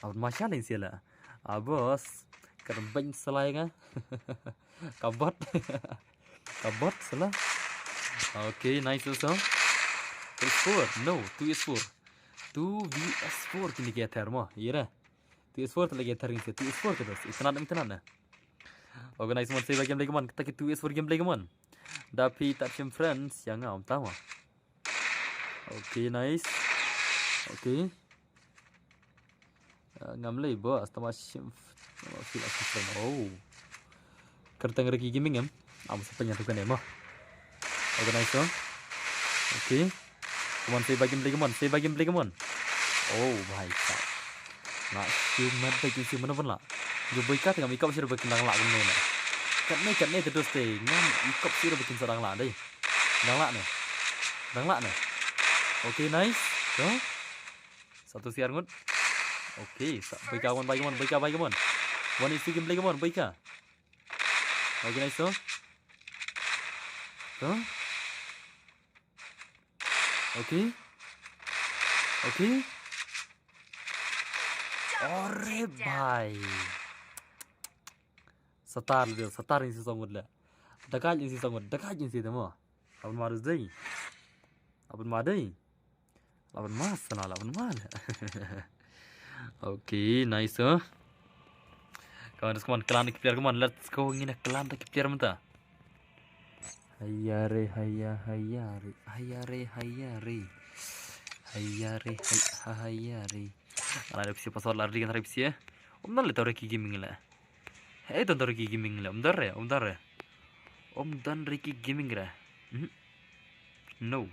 Abon ma cha lin si la. Ah, boss. Ka beng salai nga. Ka bot. Ka bot sala. Okay, nice also. Two is four. No, two is four. Two V S four kini ki ther mo. Ira. Two S four te lagi tharing se, two S four te dos. Itanat, itanat na. Organize mon, save game lagi mon. Kita ki two S four game lagi mon. Da phi touch him friends, yang ngam tama. Okay, nice. Okay. Ah, ngam lei bo, astama shim. Feel like friend. Oh. Kyrteng Ricky Gaming em. Am sa pynïathuh kane mo. Organize to. Okay. Come on, save by gameplay, come on. Save by gameplay, come on. Oh, bhai sahab. Nga shu mat ba kin shu mano ban la. Ju bui kat ngam ikop shu ba kin dang la kumne na. Katne, katne te dos te. Ngam ikop shu ba kin sa dang la dei. Dang la ne. Dang la ne. Okay, nice. To. Satu siar ngut. Okay, sa bui ka mon, bui ka mon, bui ka, bui ka mon. One is to gameplay, come on, bui ka. Okay, nice to. To. Okay. Okay. Ore bhai. Satar le, satar in si songut le. Dakai in si songut, dakai in si temo. Abon ma dus dei. Abon ma dei. Laban mas na laban mal. Okay, nice, oh. Come on, come on, clan ki player, come on, let's go. Ngin clan ki player mynta. Hayya re, hayya, hayya re, hayya re, hayya re. Hayya re, hay-, hayya re. Ala da pisi password lar di kan pisi eh. Om dal le tau Ricky Gaming le. Hey, don tau Ricky Gaming le. Om dal re, om dal re. Om don Ricky Gaming re. Mhm. No.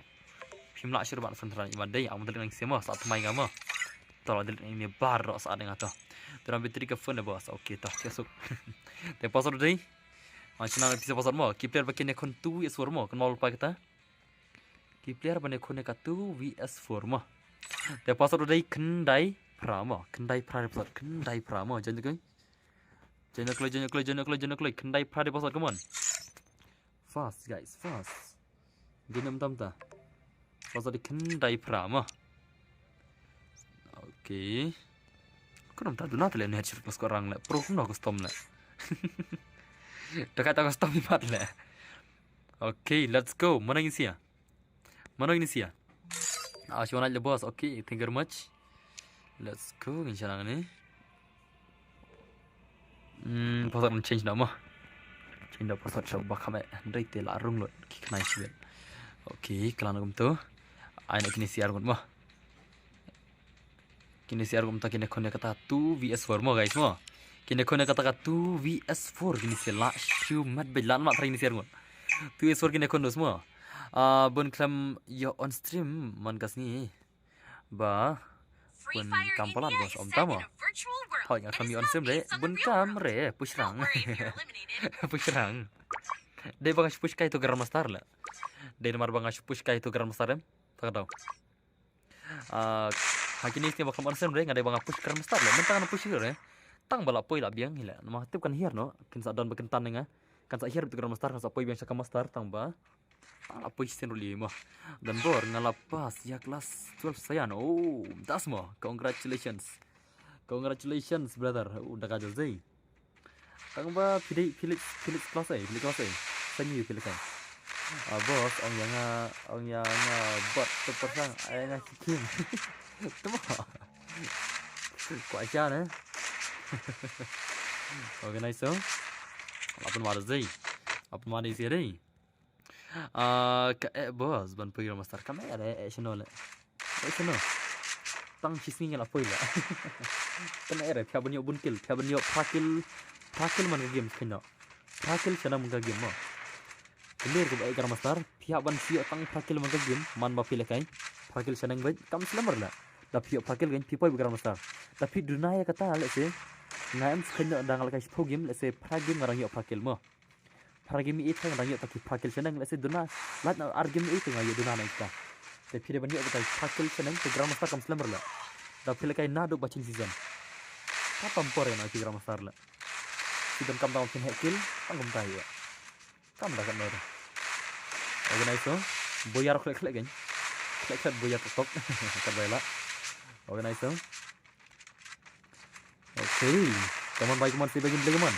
Phim lah shuh ban san tran iman dei, am delete nang sema, sa tmai ngama. Tolong delete nang ni bar ro sa dei ngato. Tram battery ka phone boss. Okay, tah, tiasuk. Te password dei. Ang china pisa password mo. Ki player ba kine khun two V S four mo. Kan mau lupa kita. Ki player ba ne khun ka two V S four mo. Te password dei khyndai phra mo. Khyndai phra password. Khyndai phra mo. Join ko. Join ko, join ko, join ko, join ko. Khyndai phra password, come on. Fast, guys, fast. Game em tam ta. Ba sa di khyndai phra mo. Okay. Ko nam ta duna tele ne chir plus ko rang le. Pro kum no custom le. Taka ta custom imat le. Okay, let's go. Mana ngin sia? Mana ngin sia? Ah, shona le boss. Okay, thank you very much. Let's go. Ngin shana ni. Hmm, password change da mo. Change da password sha ba kham eh. Ndai te la rung lut. Ki khnai sibet. Okay, klan kum tu. Ai na kini siar mo. Kini siar kum ta kini khone kata two V S four mo guys mo. Kini khone kata ka two V S four kini si la shu mat bej lan ma tra kini siar ngut. Two V S four kini khone mo. Ah, bun klam yo on stream man kas ni. Ba bun kam palat bos om tamo. Hoi nga klam yo on stream re. Bun kam re pushrang. Pushrang. Dei ba nga shu push kai tu Grandmaster la. Dei namar ba nga shu push kai tu Grandmaster em. Tak tahu. Ah, ha kini sni ba klam on stream re nga dei ba nga push Grandmaster le. Mynta nga push re. Tang ba la poi la biang hi le. Namar tip kan hiar no. Kin sa don ba kan tan nga. Kan sa hiar betul Grandmaster kan sa poi biang sha ka master tang ba. Tang la poi sien ruli mo. Dan bor nga la pass ya kelas twelve sayan. Oh, das mo. Congratulations. Congratulations brother. Oh, da ka jol zai. Tang ba Felix Felix Felix kelas ai, Felix kelas ai. Sanyu Felix ai. Ah, boss, ong yang ah, ong yang ah, bot tu persang, ai nga kikim. Tu mo. Ko aja ne. Organize so. Lapan mada zai. Lapan mada isi dai. Ah, ka eh boss ban pui Grandmaster kam eh eh shano le. Eh shano. Tang shisni ngela pui le. Kan eh re pia ban yo bun kill, pia ban yo phra kill, phra kill man ka game kino. Phra kill shana man ka game mo. Clear ko ba eh Grandmaster, pia ban sio tang phra kill man ka game, man ba phi le kai. Phra kill shana ngai kam slammer la. Da phi yo phra kill kan phi poi ba Grandmaster. Da phi duna ya kata le se. Ngai am kino da ngal kai pho game le se phra game ngarang yo phra kill mo. Phra game i thang dang yo ta ki phra kill shaneng le se duna. Lat na ar game i thang yo duna na ita. Te phi de ban yo ta phra kill shaneng te Grandmaster kam slammer la. Da phi le kai na duk ba chin season. Ka tam por na ki Grandmaster la. Season kam dang phin he kill tang kum ta yo. Kam da kan nor. Organize so. Boyar khlek khlek gen. Khlek khlek boyar tok tok. Kan bai la. Organize so. Okay. Come on, bhai, come on, save game, play, come on.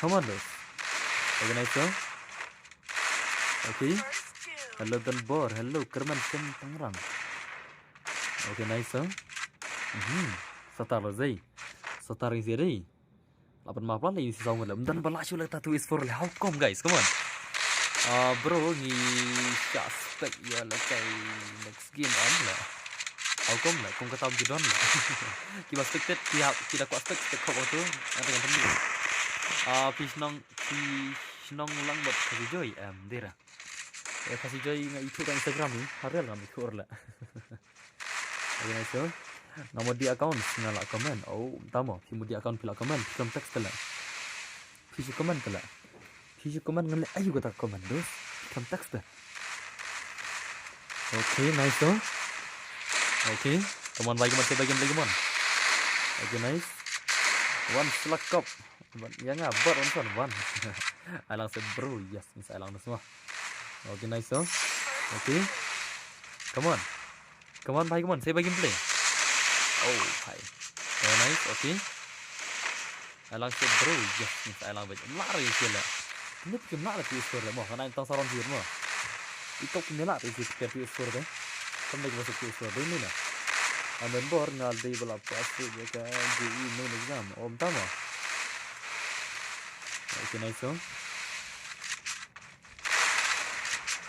Come on, bro. Okay, nice, sir. Okay. Hello, Dan Bor. Hello, Kerman Chen Tangrang. Okay, nice, sir. Mhm. Satar la zai. Satar zai dai. Lapan map la ini sisa ngun la. Dan bala shu la tatu is for how come, guys? Come on. Ah, bro, ngi sha spec ya la kai next game on la. How come la? Kum kata ji don la. Ki ba spectate, ki hap, ki da kwa spec, spec kop tu. Nanti kan temu. Ah, phi shnong, phi shnong lang bad Khasi Joy, em, dira. Eh, Khasi Joy nga itu tang Instagram ni, harel ngam itu la. Okay, nice, sir. Nga modi account nga la comment. Oh, tamo, phi modi account phi la comment, phi kam text la. Phi shu comment la. Phi shu comment ngan le ayu kata comment, dos. Phi kam text la. Okay, nice, sir. Okay. Come on, bhai, come on, bhai, come on. Okay, nice. One slug cup. One, ya nga, bot, one, one, one. Alang se bro, yes, miss alang na semua. Okay, nice, sir. Okay. Come on. Come on, bhai, come on. Save by gameplay. Oh, bhai. Oh, nice. Okay. Alang se bro. Yes, miss alang bhai. Lar ye sila. Ni pikim lar tu score mo. Kana tang saron sir mo. Ito kim lar tu score tu score de. Kam dei masuk tu score de ni na. Amen bor ngal dei bala pass tu je ka J E main exam. Om tama. Okay, nice, sir.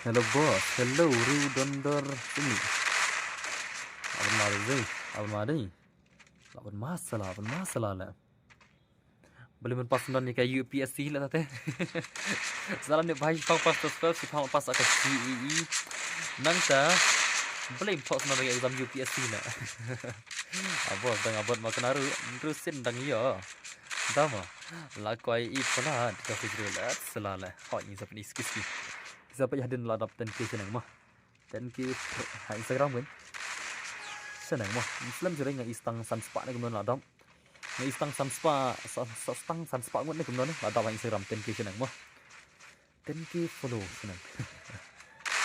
Hello, boss. Hello, Ru Dondor. Sini. Apa mari dei? Apa mari? Lawan masalah, apa masalah la. Beli men pas non ni ka U P S C la tate. Salam ni bhai, pang pas tes pas, pang pas ka G E E. Nang ta beli pas non ka exam U P S C la. Abot dang abot ma kena ru, rusin dang yo. Dama. La koi i pala ka fijru la sala la. Hoi ni sap ni skis ni. Sap ya hadin la dap ten K seneng ma. Ten K ha Instagram kan. Seneng ma. Muslim jure nga istang san spa ne kumno la dap. Nga istang san spa, san, san, stang san spa ngut ne kumno ne la dap ha Instagram ten K seneng ma. Ten K follow seneng.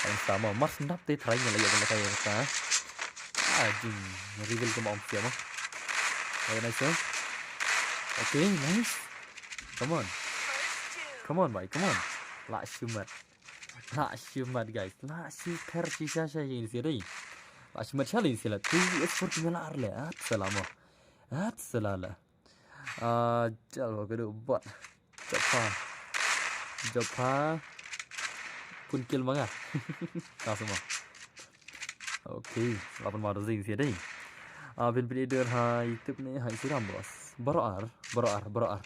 Ong sa mo, mar sngap te try nga la ïa ka la ka ïa ka. Ah, jing reveal ka mo ong sia mo. Okay, nice, so. Okay, nice. Come on. Come on, bhai, come on. La shimat. La shimat, guys. La shi ter shi sha sha yin si dei. La shimat sha yin si la. Two V S four ki mela ar le. At salamo. At salala. Ah, jal ko kedu bot. Jopha. Jopha. Kun kill ma nga. Ta semua. Okay, lapan ma da zing sia dei. Ah, bin bin idur ha YouTube ne ha Instagram, bos. Baroar, baroar, baroar.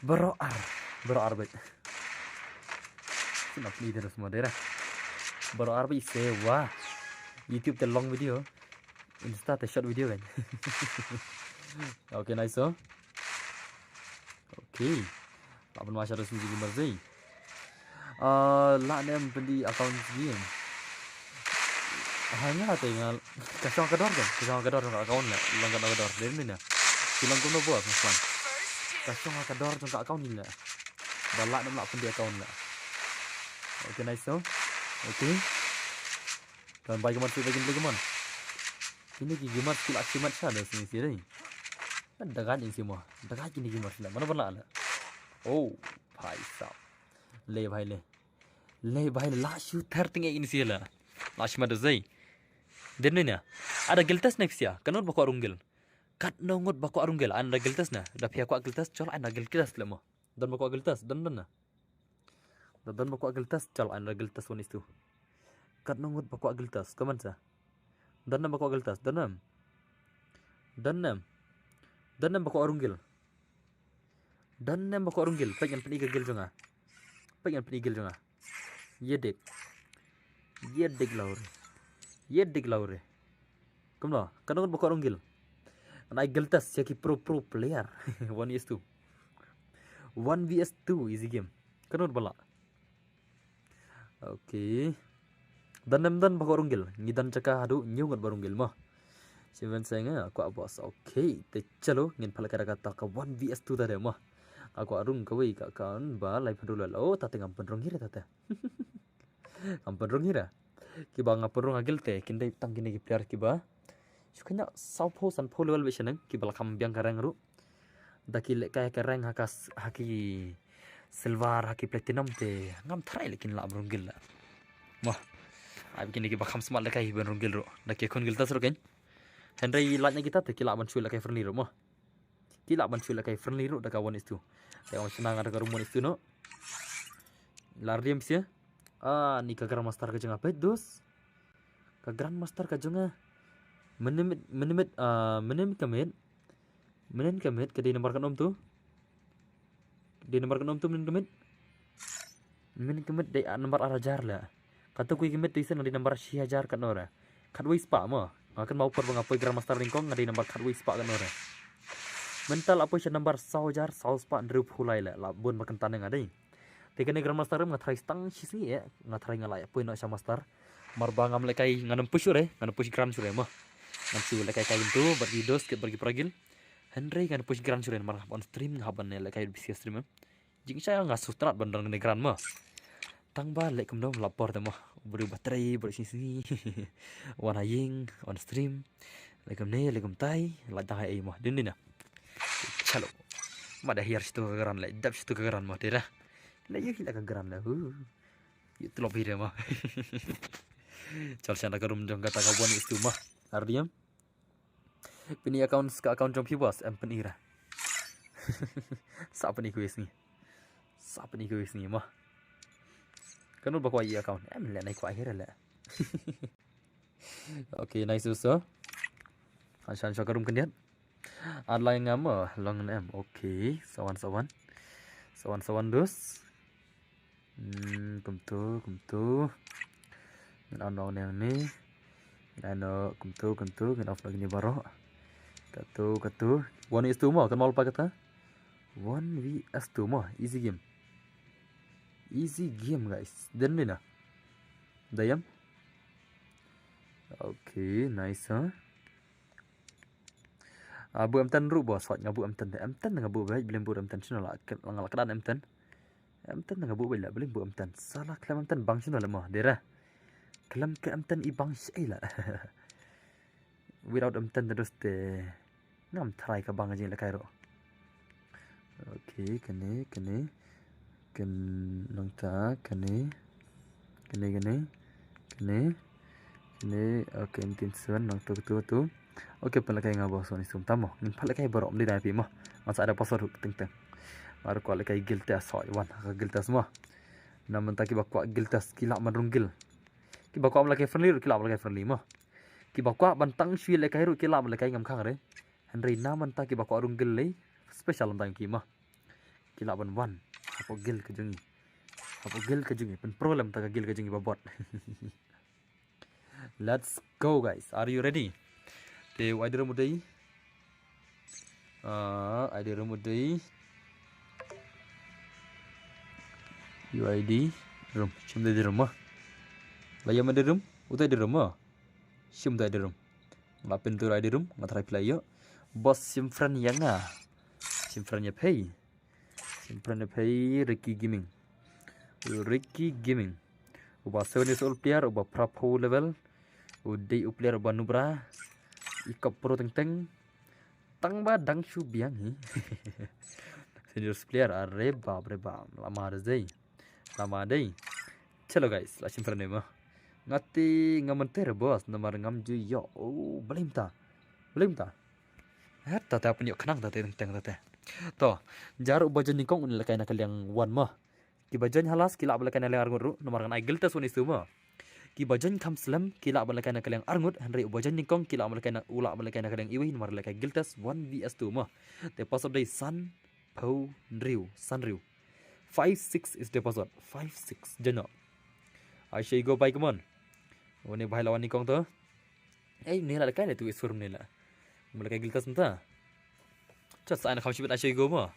Baroar, baroar bet. Sina pli idur semua daerah. Baroar bet sewa. YouTube te long video. Insta te short video kan. Okay, nice, so. Okay. Lapan ma sha da sini gamers dei. Ah, la nem pyni account ni. Ha nga te nga ka shong ka dor kan. Ka shong ka dor ka account la. Long ka dor dor dei ni na. Ki long kumno bos, mas man. Ka shong ka dor ka account ni la. Ba la nem la pyni account la. Okay, nice, so. Okay. Kan bai ka man sui bai kin bai ka man. Kine ki gamers ki la shimat sha da sini si dei. Da gan in si mo. Da gan kine gamers la. Mana bana la. Oh, bhai sahab. Le bhai le. Le bhai le la shu ter ting in si la. La shimat da zai. Den ne na. Ada guild test next ya. Kanot ba ko arung guild. Kat no ngot ba ko arung guild. Anda guild test na. Da pia ko guild test chol anda guild test le mo. Don ba ko guild test. Don don na. Da don ba ko guild test chol anda guild test one is two. Kat no ngot ba ko guild test. Kaman sa. Don nam ba ko guild test. Don nam. Don nam. Don nam ba ko arung guild. Don nam ba ko arung guild. Pek ngan pyni ka guild jong nga. Pek ngan pyni guild jong nga. Ye dik. Ye dik laure. Ye dik laure. Kumno, kano ba ko arung guild. Ngan ai guild test ïa ki pro pro player. One is two. One V S two easy game. Kano ba la. Okay. Don nam don ba ko arung guild. Ngi don jaka haduh ñiew ngut ba arung guild mo. Seven seng eh, ko bos. Okay, te chalo ngin pala kara kata ka one V S two ta de mo. Ako arung kawei ka kan ba lai pynrung la. Oh, tate ngam pynrung hi re tate. Ngam pynrung hi re. Kiba nga pynrung ha guild te kin dei tang kine ki player kiba. Shu kanya saw phew san phew level ba shaneng kiba la kham biang ka rank ruh. Da ki lehkai ka rank ha ka s-, ha ki silver ha ki platinum te ngam tharai leh kin lah ban rung guild la. Mo. Ai kine kiba kham smat lehkai ban rung guild ruh. Da ki khun guild test ruh kan. Hynrei lait na kita te ki lah ban shu lehkai friendly ruh mo. Ki lah ban shu lehkai friendly ruh da ka one is two. Te ong shna nga da ka room one is two no. Lar diam sia. Ah, ni ka Grandmaster ka jong nga peit dos. Ka Grandmaster ka jong nga. Mynne miet, mynne miet, ah, mynne miet ka miet. Mynne ka miet ka dei number ka nom tu. Ka dei number ka nom tu mynne ka miet. Mynne ka miet dei, ah, number ar hajar la. Kata ku ka miet tu isen nga dei number shi hajar ka nora. Khatwei spah mo. Nga kynmaw por ba nga poi Grandmaster nyngkong nga dei number khatwei spah ka nora. Mynta la poi sha number saw hajar saw spah hynriew phew lai la. La bun ba kynta ne nga dei. Te kane Grandmaster rim nga tharai stang shi sngi eh. Nga tharai nga la poi noh sha master. Mar ba ngam lehkai ngan ym push shuh re, ngan ym push grand shuh re mo. Ngan shu lehkai kai tu bad ki dos kit bad ki paragil. Hynrei ngan push grand shuh re mar hap on stream nga hap ban lehkai bisi stream eh. Jingshisha nga sngewtynnat ban don kane grand mo. Tang ba leh kumno la por te mo. Briew ba trei briew shi sngi. Wan ha ïing on stream. Leh kumne leh kumtai la dang ha ei mo. Din din na. Chalo. Ma da hiar shitu ka grand leh dap shitu ka grand mo te da. Leh ïa ki la ka grand leh. Hu. Ïa tlop hi de mo. Chal shan da ka room jong kata ka one is two mo. Ar diam. Pyni account, ka account jong phi bos em pyni ra. Sa pyni ku sngi. Sa pyni ku sngi mo. Kanu ba kwai account em leh nai kwai hi ra leh. Okay, nice so. Han shan sha ka room khyndiat. Ar lai ngam mo long em. Okay, sawan sawan. Sawan sawan dus. Hmm, kumtu, kumtu. Ngin on nong neng ni. Ngin ano kumtu, kumtu, ngin off lagi ni baroh. Katu, katu. One is two mo, kan mal pa kata. One V S two mo, easy game. Easy game guys. Den ni na. Dayam. Okay, nice ha. Abu M ten ruh bos, hot ngabu M ten, M ten ngabu baik, belum bu M ten channel lah, lah ngalah kedan M ten. Em ten nga buh beit la, balei buh em ten? Sala khlem em ten bang shano la mo, dera. Khlem ka em ten i bang shei la. Without em ten da doste. Ngam try ka bang jing la kai ro. Okay, kane, kane. Ken nangta, kane. Kane, kane. Kane. Kane, okay, entin seven, nangtu, tu, tu. Okay, pynlehkai nga ba soni sum tamo. Ngin pynlehkai baroh mli dai pi mo. Nga sa ada password hook teng teng. Nga ruh kwah lehkai guild test soi wan ha ka guild test mo. Na mynta kiba kwah guild test ki lah ban rung guild. Kiba kwah ban lehkai friendly ruh ki lah ban lehkai friendly mo. Kiba kwah ban tang shui lehkai ruh ki lah ban lehkai ngam khang re. Hynrei na mynta kiba kwah rung guild lei special lam tang ki mo. Ki lah ban wan hapoh guild ka jong ngi. Hapoh guild ka jong ngi, pynpro lem ta ka guild ka jong ngi ba bot. Let's go guys. Are you ready? Te u I D room u dei. Ah, I D room u dei. U I D room. Shim dei room ma. La yam I D room. U dei room ma. Shim dei room. La pyntur I D room. Nga try play yo. Boss shim friend ya nga. Shim friend ya pei. Shim friend ya pei Ricky Gaming. Ricky Gaming. Uba seven years old player, uba prapo level. U dei u player uba nubra. I kop pro teng teng. Tang ba dang shu biang hi. Senior player, are bap re bap. Lama re zei. Lama dei. Chalo guys, la shim friend ma. Ngati ngam enter boss, namar ngam ju yo. Oh, balei mynta. Balei mynta. Hata ta pynïoh khnang ta teng teng ta. To, jar uba join nyngkong un lehkai na ka liang one ma. Kiba join halas ki lah ba lehkai na liang arngut ruh, namar ngan ai guild test one is two ma. Kiba join kham slem ki lah ba lehkai na ka liang arngut, hynrei uba join nyngkong ki lah ba lehkai na, u lah ba lehkai na ka liang iwei, namar lehkai guild test one V S two ma. Te password dei san phew hynriew, san hynriew. Five six is the password. Five six. Join no. Ai shu go bai, come on. Une bhai la wan nyngkong to. Ei, ne la kai le tu isur ne la. Mula kai guild test mynta. Chat sa ai na kham shibit ai shu go ma.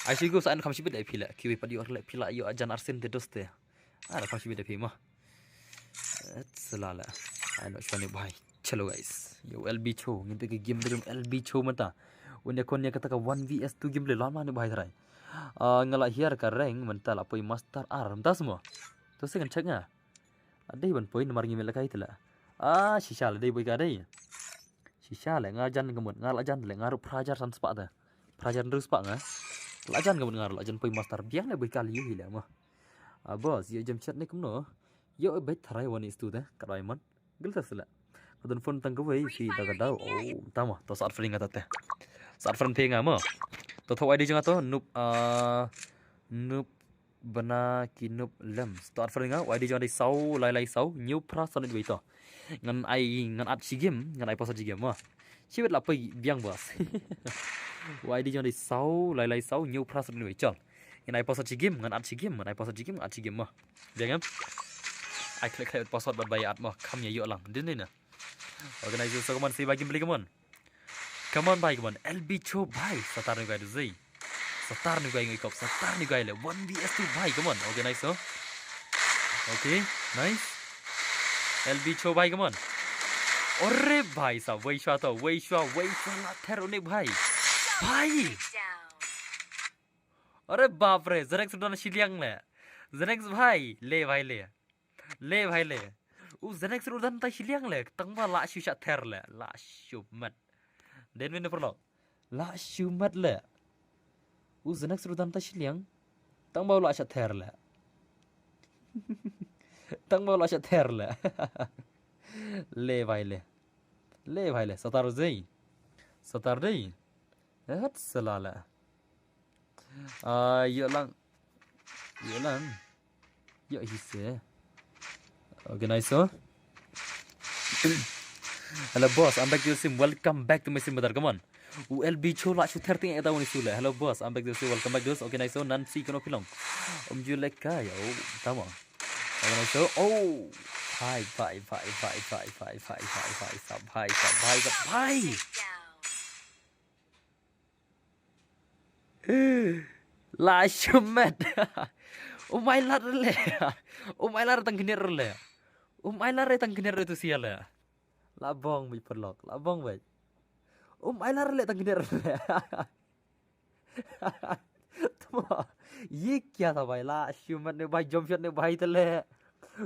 Ai shu go sa ai na kham shibit ai phi la. Kiwi pat ïoh le phi la ïoh ajan arsen te doste. Ai na kham shibit ai phi ma. Et sala la. Ai no shwa ne bhai. Chalo guys. Yo L B Cho. Ngin te ke game drum L B Cho mynta. Unya kon ïa kata ka one V S two game le lama ne bhai trai. Ah, nga la hiar ka rank mynta la poi master ar. Mynta semua. To se kan check nga. Adei ban poi namar ngi mel kai tela. Ah, shisha la dei boi ka dei. Shisha le nga jan ka mut, nga la jan le nga ruh phrajar san spah te. Phrajar hynriew spah nga. La jan ka mut nga ruh la jan poi master biang le boi ka liu hi le ma. Ah, boss, ïa jem chat ne kumno. Ïa bet tharai one is two te, ka doi mon. Gil ta sila. Ka don phone tang ka wei, si ta ka dau. Oh, tama, to sat friend nga ta te. Sat friend phe nga ma. To tho I D jong nga to, noob, ah, noob bana ki noob lem. Start friend nga, Y D jong dei saw lai lai saw, hynñiew phra saw nit wei to. Ngan ai, ngan at shi game, ngan ai password shi game ma. Shi wet la poi biang boss. Y D jong dei saw lai lai saw, hynñiew phra saw nit wei chol. Ngan ai password shi game, ngan at shi game, ngan ai password shi game, ngan at shi game ma. Biang em? Ai klik klik password bad bai at ma, kham ïa ïoh lang. Din ni na. Organize so come on, si bai game play come on. Come on bhai, come on. L B Cho bhai. Satar ni guy duzei. Satar ni guy ngi kop. Satar ni guy le. One V S two bhai. Come on. Okay, nice, no? Okay, nice. L B Cho bhai, come on. Ore bhai sa. Wei shwa to. Wei shwa. Wei shwa la ther une bhai. Bhai. Ore bap re. Zenex udah shiliang le. Zenex bhai. Le bhai le. Le bhai le. U Zenex ruh dan ta shiliang le. Tang ba la shu sha ther le. La shu mat. Den men perlo. La shu mat le. U Zenex ruh dan ta shiliang. Tang ba la sha ther le. Tang ba la sha ther le. Le bhai le. Le bhai le. Satar zei. Satar dei. Hat salala. Ah, ïoh lang. Ïoh lang. Ïoh hi se. Okay, nice, so. Hello boss, I'm back to your stream. Welcome back to my stream, brother. Come on. U L B Cho la shu ther ting eta wani sule. Hello boss, I'm back to your stream. Welcome back to us. Okay, nice, so. Nancy kono pilong. Um ju leka ya. Oh, tama. Okay, nice, so. Oh. Bhai, bhai, bhai. La shu met. Um ai lar le. Um ai lar tang kner le. Um ai lar tang kner tu sia le. La bong bit perlok. La bong bit. Um ai lar le tang kner le. Tama, ye kya tha bhai, la shimet ne bhai, jump shot ne bhai tale.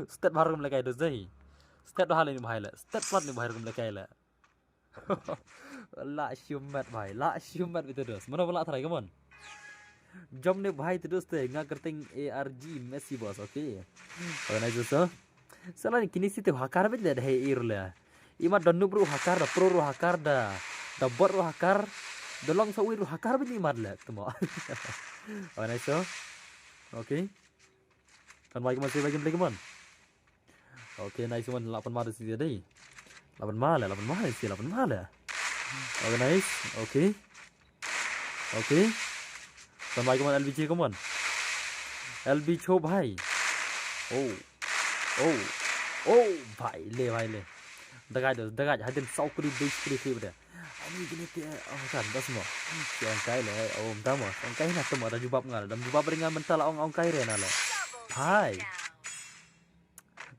Stet bha rukom lekai do zai. Stet bha le ne bhai le. Stet plat ne bhai rukom lekai le. La shimet bhai, la shimet bita dos. Mana bala tharai, come on. Jump ne bhai tadus te, nga kerteng A R G Messi boss, okay. Organize so. Sala ni kini si te hakar bet le da he ir le. Imat don nup ru hakar da, pro ru hakar da. Da bot ru hakar. Da long sa wi ru hakar bet imat le. Tamo. Organize so. Okay. Kan bai keman, si bai game play keman. Okay, nice one. Lapan mada si dia dei. Lapan mala, lapan mala si, lapan mala. Okay, nice. Okay. Okay. Kan bai keman L B J keman. L B Cho bhai. Oh. Oh. Oh, bhai le, bhai le. Dagai dos, dagai hadin sau kuli dei kuli kuli bada. Ani gini te, oh kan dos mo. Si ong kai le, oh mta mo. Ong kai na tamo da jubab ngal, dam jubab ringan mentala ong ong kai re na le. Bhai.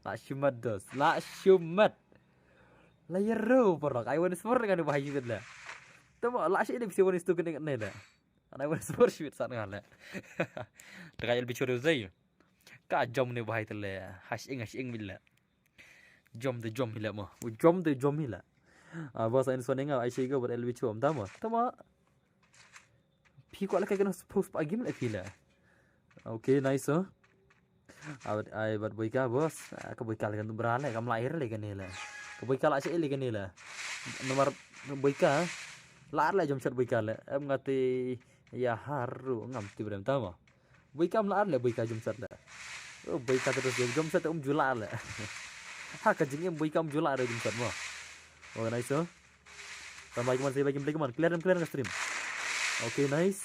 La shimet dos, la shimet. La yero porok, ai wan spor ngan ba hayu la. Tamo la shi ne bisi wan stu kene ne la. Ai wan spor shi san ngan la. Dagai L B Cho do zai. Ka jom ne bhai tale. Hash ing, hash ing bila. Jom de jom hila mo. Jom de jom hila. Ah, boss, ain sone nga ai shi go bad L B Cho am tamo. Tamo. Phi kwah leh ka kena post pa game leh phi leh. Okay, nice, oh. Ai bad boika boss. Ah, ka boika leh kan bra leh, kam lahir leh kan leh. Ka boika la shi leh kan leh. Nomor boika. La leh jom shot boika leh. Em ngati ya haru ngam ti brem tamo. Boika mla ar le, boika jumsat le. Oh, boika terus jom, jumsat um jula le. Ha, ka jingim boika um jula re jumsat mo. Oh, nice, oh. Kan bai keman, si bai game play keman. Clear, clear ka stream. Okay, nice.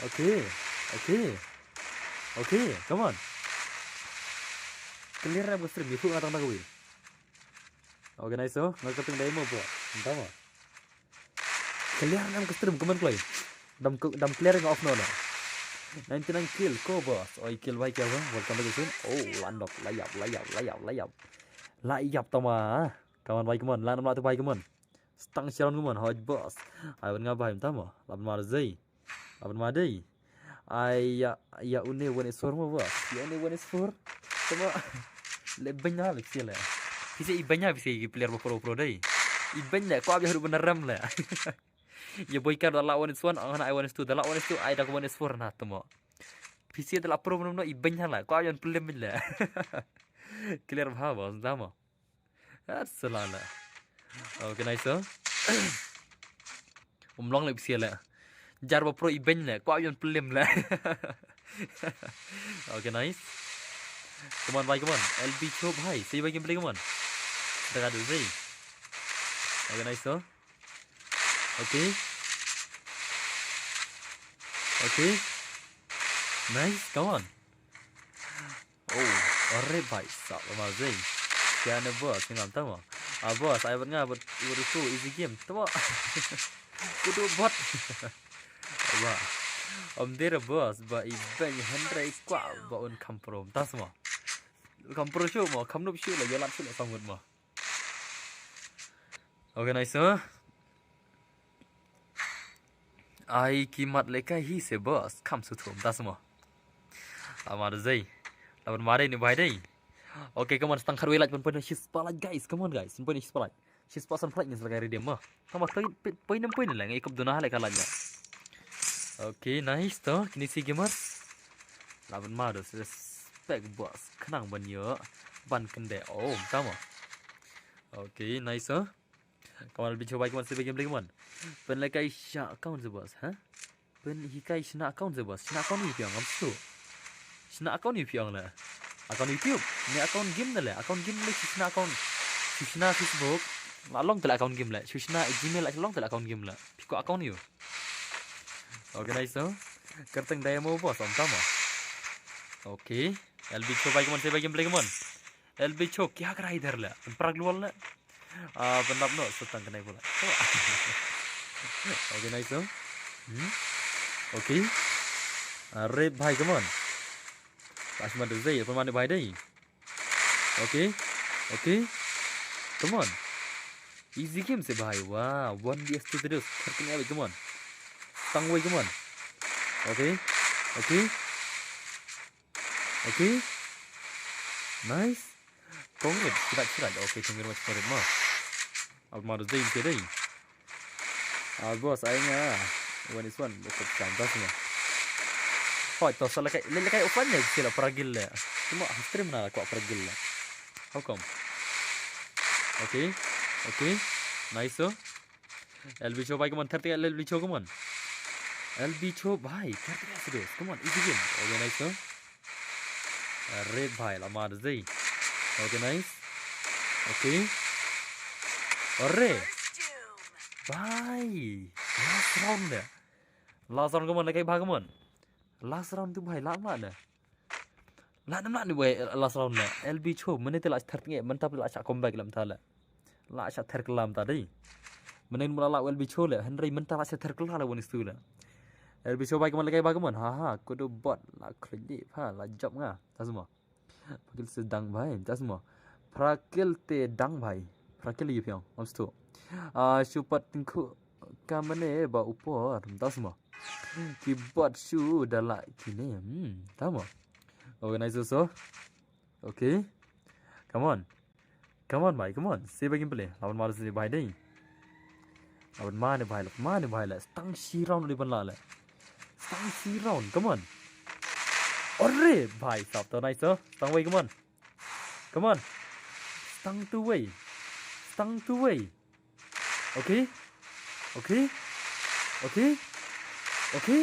Okay. Okay. Okay, come on. Clear ka stream, itu ngatang tak wi. Okay, nice, oh. Ngatang dai mo po. Entah mo. Clear nam ka stream, comment kloi. Dam, dam clear nga off no na. Ninety-nine kill ko boss. Oi, kill bai kill ba. Welcome back soon. Oh, landok. Layap, layap, layap, layap. Layap tama. Kaman bai kaman. Lan nam la tu bai kaman. Stang sharon kaman. Hoj boss. Ai ban nga bai tama. Laban mar zai. Laban mar dai. Ai ya, ya une wane sor mo ba. Ya une wane sor. Tama. Le banya le ksia le. Kisia i banya kisia i player ba pro pro dai. I banya ko abia hadu benar ram le. Ya boy ka da la one is one, ang hana ai one is two, da la one is two, ai da ko one is four na tamo. P C da la pro no, i banya la, ko ayon plem la. Clear bha ba, tamo. Asala la. Okay, nice, oh. Um long le P C la. Jar ba pro i banya la, ko ayon plem la. Okay, nice. Come on, bhai, come on. L B Cho bhai, sei bhai game play, come on. Daga do sei. Okay, nice, oh. Okay. Okay. Nice, come on. Oh, are bhai, sa ba ma zai. Kya ne boss, ni ngam tamo. Ah, boss, ai bat nga bat, bat itu easy game. Tamo. Kudu bot. Ba. Om dera boss, ba i beng hendra i kwa, ba un kampro. Tas mo. Kampro shu mo, kamnup shu la, yolat shu la sangut mo. Okay, nice, huh? Ai ki mat le kai hi se boss, kam su thum, tas mo. Amar zai. Laban mare ni bai dai. Okay, come on, stang kharwe laj pon pon shi spotlight, guys. Come on, guys. Pon shi spotlight. Shi spot san flight ni selaka ready mo. Tama kai poi nem poi ni lang, ikop dona le kalanya. Okay, nice to. Kini si gamers. Laban mare, respect boss. Kenang ban yo. Ban kende. Oh, tama. Okay, nice, huh? Kawan lebih coba kawan sebe game lagi man. Pen lekai sha account se boss, ha? Pen hikai shna account se boss. Shna account ni piang am su. Shna account ni piang la. Account YouTube. Ni account game na la. Account game le shna account. Shna Facebook. La long tela account game la. Shna Gmail la long tela account game la. Piko account yu. Okay, nice, so. Kerteng daya mo boss, om tama. Okay. L B coba kawan sebe game lagi man. L B Cho kya kara idhar le. Prak lual le. Ah, pendap no, setang kenai pula. Okay, nice, no? Hmm? Okay. Ah, red bhai, come on. Pas madu zai, apa mana bhai dai? Okay. Okay. Come on. Easy game se bhai. Wow, one V S two terus. Thirteen away, come on. Tang away, come on. Okay. Okay. Okay. Nice. Congrats. Sila, sila. Okay, thank you very much for it, ma. Almar dei ke dei. Ah, boss, ai nga. One is one. Bokop kan, das nga. Hoi, to sa lakai, lakai open ne sila paragil le. Cuma stream na la ko paragil le. How come? Okay. Okay. Nice, so. L B Cho bhai, come on, thirty L B Cho, come on. L B Cho bhai, thirty L B Cho, come on, easy game. Okay, nice, no? Red bhai, la mar zai. Okay, nice. Okay. Arre. Bhai. Last round ne. Last round, come on, lakai bhai, come on. Last round tu bhai, la mar ne. La nam la ni bhai, last round ne. L B Cho, mynta te la thirty nge, mynta la sha comeback lam ta la. La sha thirty lam ta dei. Mynta mula la L B Cho le, hynrei mynta la sha thirty la wan istu le. L B Cho bhai, come on, lakai bhai, come on. Ha ha, kudu bot la khlei ha, la jump nga. Ta sma. Prakil te dang bhai, ta sma. Prakil te dang bhai. Prakil yu pyong, am stu. Ah, shu pat tingkhu kamane ba upor, ta sma. Ki bot shu dala kine. Hmm, ta mo. Organize so. Okay. Come on. Come on, bhai, come on. Se ba game play. Lawan mar se bhai dei. Lawan mar ne bhai, lawan mar ne bhai la. Stang shi round di ban la le. Stang shi round, come on. Arre, bhai, sap to nice, oh. Stang wei, come on. Come on. Stang tu wei. Stang tu wei. Okay. Okay. Okay. Okay.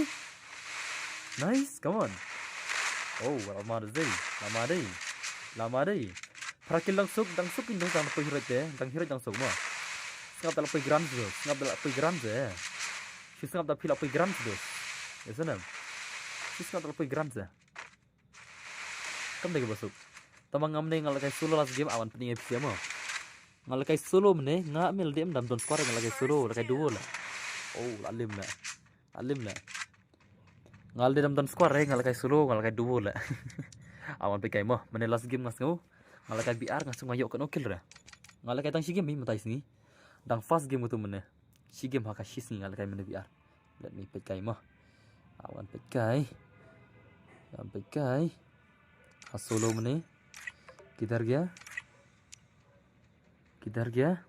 Nice, come on. Oh, la mar dei. La mar dei. La mar dei. Prakil dang suk, dang suk in dang poi hirat te, dang hirat dang suk mo. Sngap da la poi grand tu, sngap da la poi grand te. Shi sngap da phi la poi grand tu. Yes, na. Shi sngap da la poi grand te. Kam dei ba suk. Tama ngam ne nga lakai solo last game awan pning A P C mo. Nga lakai solo mene, nga mel dem dam don squad nga lakai solo, lakai duo la. Oh, la lim la. La lim la. Nga le dem don squad re, nga lakai solo, nga lakai duo la. Awan pe kai mo, mene last game nga sngew. Nga lakai B R nga sngew nga yok kano kill re. Nga lakai tang shi game mi matai sngi. Dang first game tu mene. Shi game ha ka shi sngi nga lakai mene B R. Let me peit kai mo. Awan peit kai. Awan peit kai. Ha solo mene. Kidhar gaya? Kidhar gaya?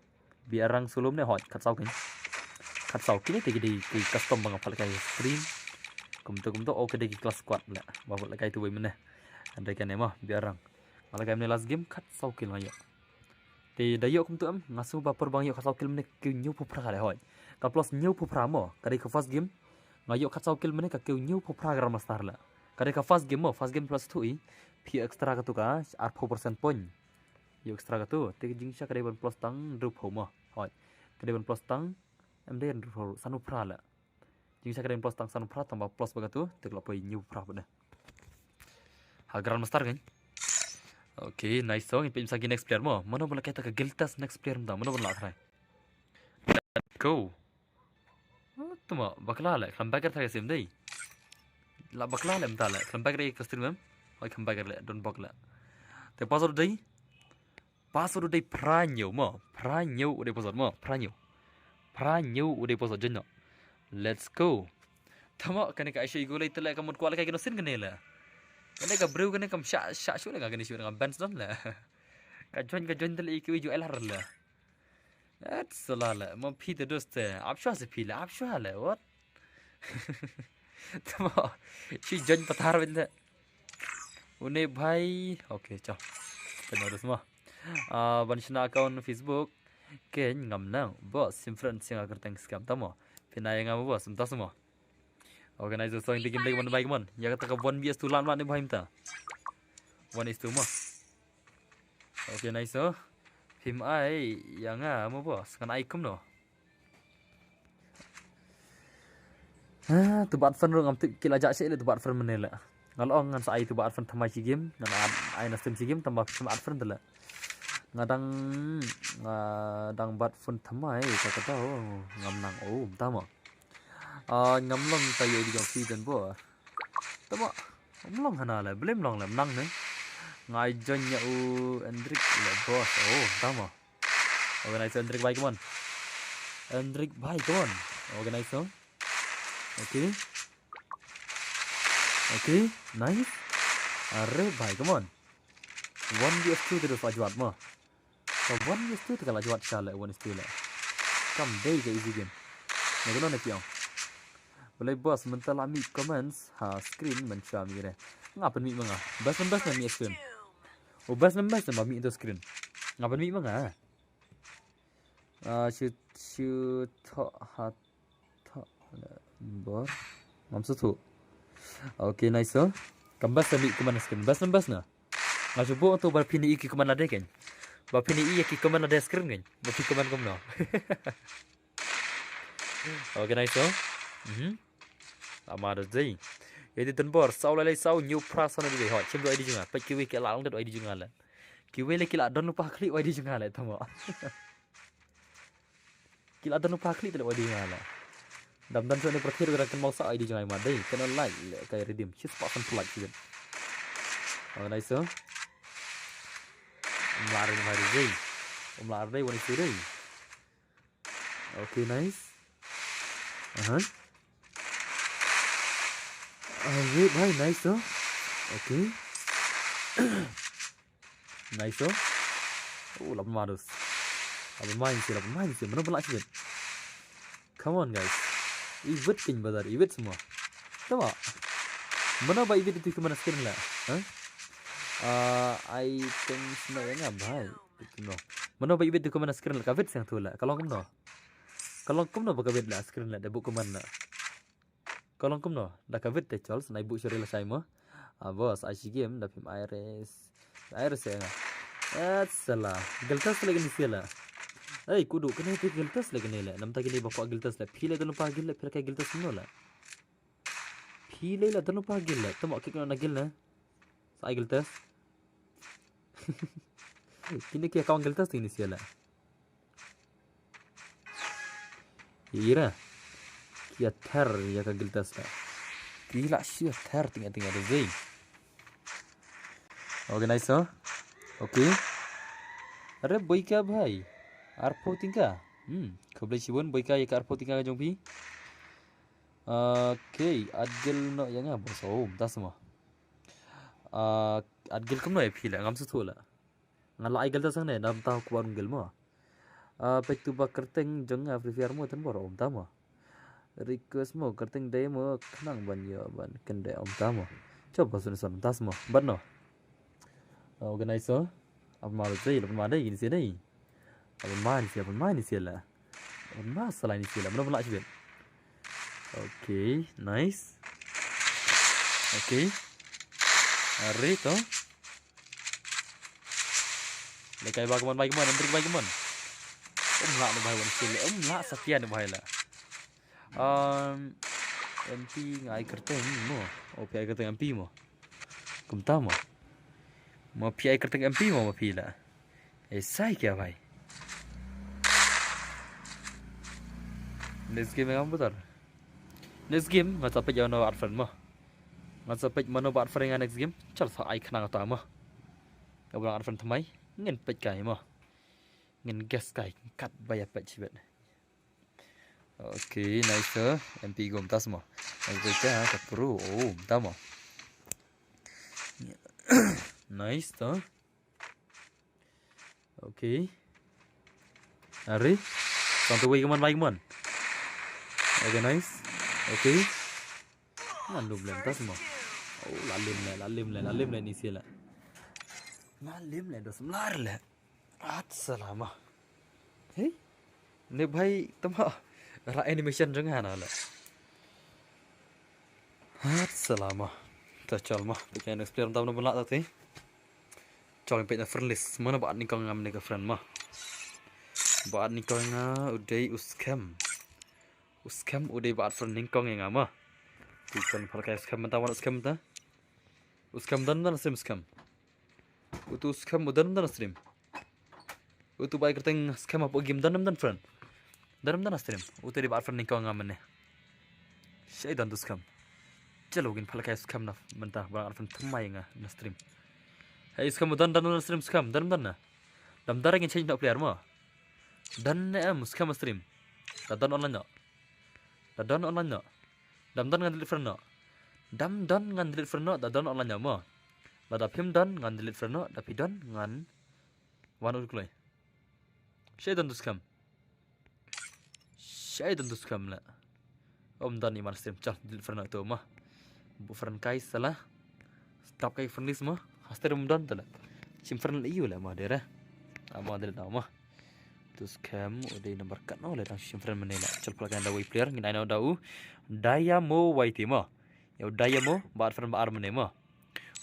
Biarang solo mene hoi, khat saw kin. Khat saw kin te ki dei ki custom ba nga pat lakai stream. Kumto kumto, oh, ki dei ki class squad le. Ba pat lakai tu wei mene. Andai kane mo, biarang. Nga lakai mene last game, khat saw kill nga ïoh. Te da ïoh kumto em, nga sngew ba por ba nga ïoh khat saw kill mene kiew hynñiew phew phra le hoi. Ka plus hynñiew phew phra mo, ka dei ka first game. Nga ïoh khat saw kill mene ka kiew hynñiew phew phra Grandmaster le. Ka dei ka first game mo, first game plus tu i. Phi extra katu ka, arphew percent point. Ïoh extra katu, te ka jingshisha ka dei ban plus tang hynriew phew mo. Hoi. Ka dei ban plus tang, em dei hynriew phew, sanphew phra le. Jingshisha ka dei ban plus tang sanphew phra, tang ba plus ba katu, te ka la poi hynñiew phew phra bad. Ha Grandmaster kan. Okay, nice song. Peit sa ki next player mo. Mano ba la kaita ka guild test next player mynta. Mano ba la try. Go. Oh, tuma, bakla le, khlem back re try sim dei. La bakla le mynta le, khlem back re ka stream em. Oi, khlem back le, don bak le. Te password dei. Password u dei phra hynñiew mo, phra hynñiew u dei password mo, phra hynñiew. Phra hynñiew u dei password, join noh. Let's go. Tama kane ka ai shu i gulai te le ka mut kwah le ka kino sin kane le. Kane ka briew kane kam shah, shah shu le nga kane shu nga ban sdon le. Ka join, ka join te le i kiwi ju elar le. That's a lot le. Mo phi te dos te. Ap shwa se phi le, ap shwa le, what? Tama, shu join pathar ben le. Une bhai, okay, cho. Te no dos mo. Ah, ban shna account Facebook. Ken ngam nang, boss, sim friend singa kyrteng scam tamo. Pina ya ngam boss, mynta mo. Organize song di game lagi man bai man. Ya kata ka one B S tu lan man ni bhai mynta. One is two mo. Okay, nice so. Phim ai ya nga mo boss, ngan ai kumno. Ha, tu bat fan ruh ngam tip kila jak sik le tu bat fan mene le. Nga la ong ngan sa ai tu bat fan thymmai shi game, ngan ai na stream shi game tang ba phim at fan le. Nga dang, nga dang bat fan thymmai ka kata, oh, ngam nang, oh, mynta mo. Ah, ngam long ta ïa i jong phi don bo. Tama, ngam long hana le, blem long le, nang ne. Nga join ïa u Endrick le boss, oh, tama. Organize Endrick bhai, come on. Endrick bhai, come on. Organize song. Okay. Okay, nice. Are bhai, come on. One vs two te la jwat mo. Ka one vs two te ka la jwat sha le, one vs two le. Kam dei ka easy game. Na kano ne piang. Balei boss mynta la mih comments ha screen mynta mih re. Nga pynmih ma nga. Best na best na mih screen. O best na best na mih into screen. Nga pynmih ma nga. Ah, shoot, shoot, tho, ha, tho, bor. Ngam suthu. Okay, nice, so. Kam best na mih comment screen. Best na best na. Nga shu buh tu ba phin i ki comment lade kein. Ba phin i ki comment lade screen kein. Ba phi comment kumno. Okay, nice, so. Mhm. Ama da dei. Ïa di tun bor, saw lai lai saw, new press on di hot. Chim do I D jong nga. Peit kiwei ki la long da I D jong nga la. Kiwei le ki la don lypa khlieh I D jong nga la, tama. Ki la don lypa khlieh te le I D jong nga la. Dam dan shuh ne pyrthir ka kan mau sa I D jong nga ma dei. Kena like le kai redeem. Shit, spot kan plug shit. Oh, nice, so. Umlar ni mai dei. Umlar dei, wani sirei. Okay, nice. Aha. Ah, wait, bhai, nice, so. Okay. Nice, so. Oh, lapan madus. Lapan main sih, lapan main sih. Mana pula sih? Come on, guys. Iwit king bazar, iwit semua. Tama. Mana ba iwit itu kemana screen la? Huh? Uh, I think semua yang apa? No. Mana ba iwit itu kemana screen la? Kavit siang tu la. Kalau kumno. Ka long kumno ba ka wit la screen la da buh kumno la. Ka long kumno da ka wit te chol snai buh shari la shai mo. Ah, boss, ai shi game da phim iris. Iris ya nga. Et sala. Giltas la kini sila. Ei, kudu kene te giltas la kini la. Namta kini ba kwa giltas la. Phi la da lupa gil la, phi la ka giltas no la. Phi la la da lupa gil la. Tamo kik na gil na. Sa ai giltas. Kini ki account giltas te kini sila. Ira. Ki ïa ther ïa ka giltas la. Ki la shu ïa ther tinga tinga da zai. Okay, nice, oh. Okay. Are boy ka bhai. Arphew tingka. Hmm, khublei shibun boy ka ïa ka arphew tingka ka jong phi. Okay, adgil no ïa nga bos. Oh, tas mo. Ah, adgil kumno ïa phi la, ngam suthu la. Nga la ai giltas ne, nam ta ku wan gil mo. Ah, peit tu ba kyrteng jong nga Free Fire mo, tan bor om ta mo. Request mo, kyrteng dei mo, khnang ban ïa ban kynde om ta mo. Chob ba sun son tas mo, ban no. Ah, organize so. Apa ma dei, apa ma dei, gini sih dei. Apa ma ni sih, apa ma ni sih la. Apa ma salah ni sih la, mana pula sih. Okay, nice. Okay. Are to. Lekai ba kemon, ba kemon, Hendrik ba kemon. Um lah ne bai wan sile, um lah Satya ne bai la. Um, M P ngai kyrteng mo. Oh, phi ai kyrteng M P mo. Kumta mo. Mo phi ai kyrteng M P mo, mo phi la. Eh, sai kya bhai. Next game ngam putar. Next game nga sa peit ïa uno ad friend mo. Nga sa peit mano ba ad friend nga next game. Chal sa ai khnang ta mo. Ka ba ad friend thymmai. Ngin peit kai mo. Ngin guess kai kat ba ïa peit shibit. Okay, nice to. M P gum tas mo. Nice to ka, ka pro. Oh, ta mo. Nice to. Okay. Are. Sang tu wei kemon, wei kemon. Okay, nice. Okay. Ngan lum lem tas mo. Oh, la lim le, la lim le, la lim le ni sila. La lim le dos mlar le. At salama. Hei. Ne bhai tama. Ra animation jong nga na le. At salama. Ta chal ma. Peit next player tam na bala ta te. Chal peit na friend list. Mana ba nyngkong ngam ne ka friend ma. Ba nyngkong nga u dei u Skhem. U Skhem u dei ba friend nyngkong nga ma. Ti kon phal kai u Skhem mynta, wan u Skhem mynta. U Skhem don don stream Skhem. Utu u Skhem u don don stream. Utu ba kyrteng Skhem hapoh game don don friend. Don don stream. Utu dei ba friend nyngkong nga mynne. Shai don tu Skhem. Chalo ngin phal kai Skhem na mynta ba friend thymmai nga na stream. Hei Skhem don don stream Skhem don don na. Dam dar ngin change na player mo. Don ne em Skhem stream. Da don online no. Da don online no. Dam don ngan delete friend no. Dam don ngan delete friend noh, da don online mo. Lada phim don ngan delete friend noh, da phi don ngan wan u kloi. Shei don tu skhem. Shei don tu skhem la. Om don iman stream chal delete friend noh tu mo. Bu friend kai sala. Stop kai friend list mo. Haster um don tu la. Shim friend la iu la mo dera. Amo delete noh mo. Tu skhem u dei number kat no le tang shim friend mane la. Chal pula kan da wei player ngin ai no da u. Diamo wai ti mo. Ya u Diamo ba at friend ba ar mane mo.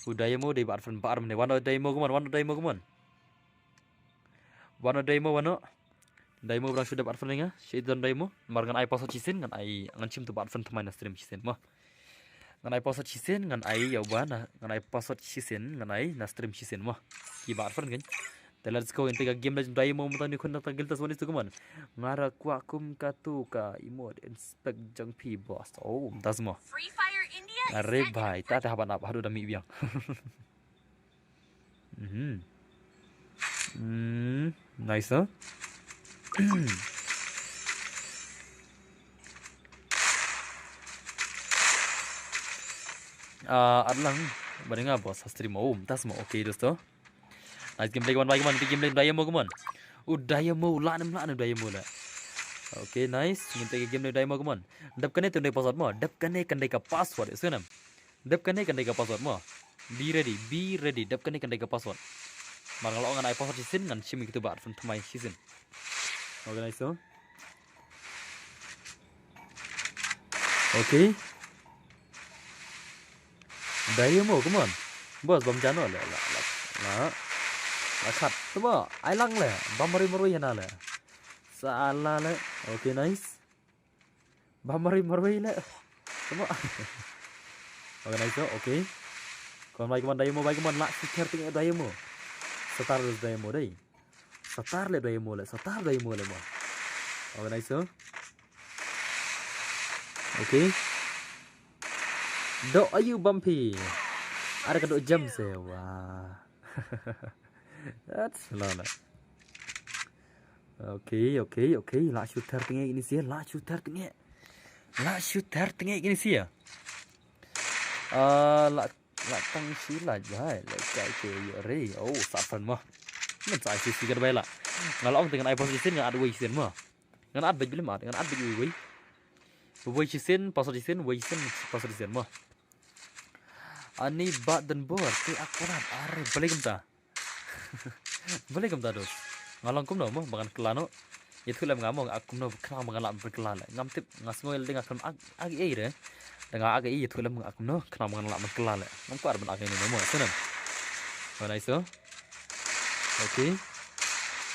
U Diamo dei ba at friend ba ar mane. Wano Diamo kumon, wano Diamo kumon. Wano Diamo wano. Diamo brang sudah ba at friend nga. Shei don Diamo. Mar ngan ai password shisien ngan ai ngan shim tu ba at friend tmai na stream shisien mo. Ngan ai password shisien ngan ai ya uba na ngan ai password shisien ngan ai na stream shisien mo. Ki ba at friend kan. Te let's go, inte ka game Legend Diamo mata ni khun ta guild tas wanis tu kumon. Ngara kwah kum katu ka emote inspect jong phi boss. Oh, tas mo. Free Fire India is Are set in bhai, ta ta haban ap hadu da mi biang. Mhm. Hmm, nice, huh? Ah, adlang baringa boss ha stream mo. Um, tas mo. Okay, dosto. Nice gameplay, kumon, bhai, kumon, gameplay, Diamo, kumon. U Diamo, la nem, la nem, Diamo la. Okay, nice. Ngin te game Diamo, kumon. Dep kane tu dei password mo. Dep kane kan dei ka password, isn't it? Dep kane kan dei ka password mo. Be ready, be ready. Dep kane kan dei ka password. Mar nga la ong ngan ai password shisien ngan shim ïa kitu ba at friend tmai shisien. Okay, nice, so. Okay. Diamo, kumon. Boss, bam jano la la la. La. La khat. Tuma, ai lang le. Bam marwei marwei hana le. Sala le. Okay, nice. Bam marwei marwei le. Tuma. Okay, nice, okay. Kumon, bhai, kumon, Diamo, bhai, kumon, la shikher ting Diamo. Satar Diamo dei. Satar le Diamo le, satar Diamo le mo. Okay, nice, so. Okay. Dok ayu bam phi. Ada ka dok jam se, wah. That's la la. Okay, okay, okay. La shooter tenge ini sia, la shooter tenge. La shooter tenge ini sia. Ah, la la tang shi la jai, la kai ke yo re. Oh, sa friend mo. Ngan sa shi shi ka bai la. Nga la ong te ngan ai password shisien ngan at wei shisien mo. Ngan at beit bilim at, ngan at beit wei wei. Wei shisien, password shisien, wei shisien, password shisien mo. Ani ba don bor, te ak palat, are, balei kumta. Balei kumta dos. Nga long kumno mo, ba ngan kylla noh. Ïathuh lem nga mo, nga kumno khnang ba ngan lah ban kylla leh. Ngam tip, nga sngew ïa lade nga khlem ak, ak ei re. Da nga ak ei ïathuh lem nga kumno khnang ba ngan lah ban kylla leh. Ngam kwah ban ak ei ne mo, sngewbha. Ba nice, oh. Okay.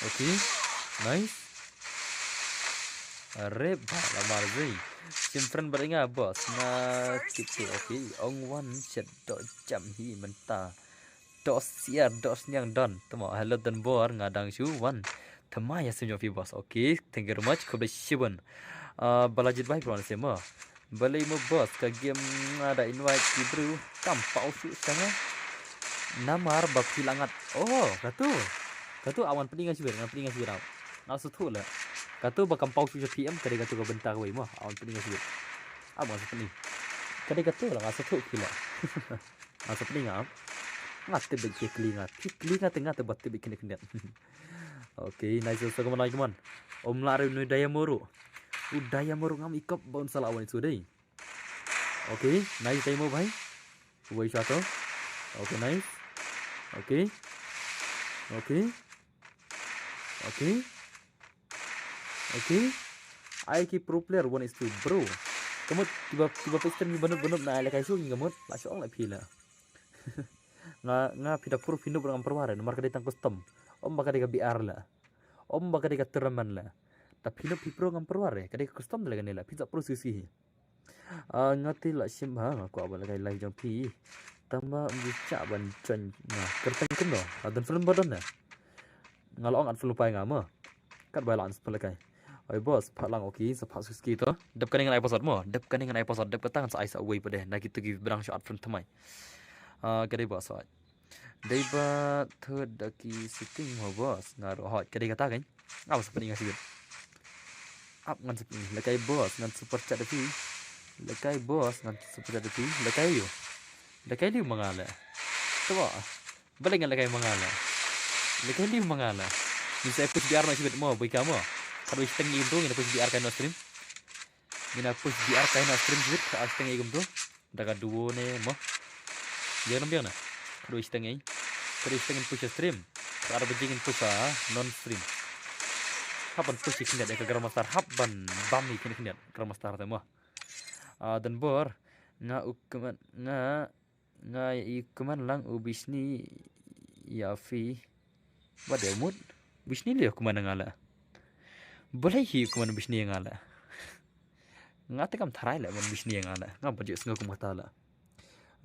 Okay. Nice. Rep ba la mar zai. Shim friend bad nga boss. Nga kit tu, okay. Ong wan shet dok jam hi mynta. Dok siar, dok sniang don. Tama, hello don bor, nga dang shu wan. Tama ïa sim jong phi boss. Okay, thank you very much. Khublei shibun. Ah, Balajit bhai phi wan sim mo. Balei mo boss, ka game nga da invite ki bru. Kam pau shu sanga. Namar ba phi la ngat. Oh, katu. Katu awan pynïa shibit, ngan pynïa shibit aw. Nga sngewthuh leh. Katu ba kam pau shu sha P M, ka dei katu ka bynta kawei mo. Awan pynïa shibit. Aw, nga sngewthuh. Ka dei katu la nga sngewthuh phi leh. Nga sa pynïa nga. Nga te bad ki kli nga. Ki kli nga te nga te bad te bad kine kine. Okay, nice, so come on, come on. Om la re nu Diamo ruh. U Diamo ruh ngam ikop ba un sa la wan itu dei. Okay, nice Diamo bhai. Wei shot to. Okay, nice. Okay. Okay. Okay. Okay. Ai ki pro player one is two bro. Ka mut kiba kiba pistol ngi banut banut na ai la kai shu ngi ka mut la shong la phi la. Nga nga phi da pro phi nup ngam pyrwa re namar ka dei tang custom. Om ba ka dei ka B R la. Om ba ka dei ka tournament la. Ta phi nup phi pro ngam pyrwa re ka dei ka custom da la ka ne la phi sa pro sisi hi. Ah, nga te la shim ha, nga kwah ba la kai live jong phi. Tang ba mbi chah ban join nga. Kyrteng kumno? Ah, don film ba don ne? Nga la ong at film pai nga mo. Kat ba la an film la kai. Oi boss, pha lang okay, sa pha suski to. Dep kane ngan ai password mo. Dep kane ngan ai password, dep kata ngan sa ai sa wei pade. Na kitu ki brang shu at film thamai. Ah, ka dei boss. Dei ba thud da ki setting mo boss. Nga ruh hot. Ka dei kata kan. Nga ba sa pynïa nga sibit. Ap ngan sa pynïa. La kai boss ngan super chat da phi. Lekai boss, ngan support da phi. Lekai ïu. Lekai ïu ma nga la. Tama. Balei ngan lekai ma nga la. Lekai ïu ma nga la. Ngin sa push B R noh shibit mo, boi ka mo. Khatwei shiteng ïa kumto, ngin push B R kai noh stream. Ngin push B R kai noh stream shibit, khatwei shiteng ïa kumto. Da ka duo ne mo. Biang na, biang na. Khatwei shiteng ïa. Khatwei shiteng ngin push stream. Khatar baje ngin push a non stream. Hap ban push ïa khyndiat ïa ka Grandmaster, hap ban bam ïa khyndiat Grandmaster te mo. Ah, Donbor, nga u kmen, nga, nga i kmen lang u bishni ïa phi. Ba dei mut bishni lei u kmen nga la. Balei hi u kmen bishni nga la. Nga te kam tharai la man bishni nga la. Ngam pat ju sngew kum kata la.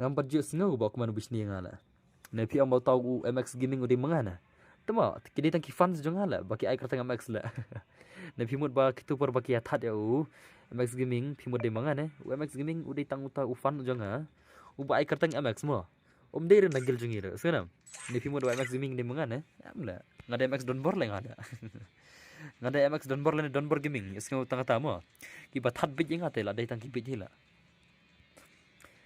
Ngam pat ju sngew ba u kmen bishni nga la. Ne phi ong ba uta u M X Gaming u dei ma nga ne. Tama, ki dei tang ki fans jong nga la, ba ki ai kyrteng M X la. Ne phi mut ba kito por ba ki ïa that ïa u M X Gaming, phi mut dei ma nga ne. U M X Gaming u dei tang uta u fan jong nga. U ba ai kyrteng M X mo. Um dei rin na guild jong ngi la. Sngew nam. Ne phi mut ba M X Gaming dei ma nga ne. Em la. Nga dei M X Donbor la nga la. Nga dei M X Donbor la ne Donbor Gaming. Sngew tang kata mo. Ki ba that bit ïa nga te la dei tang ki bit hi la.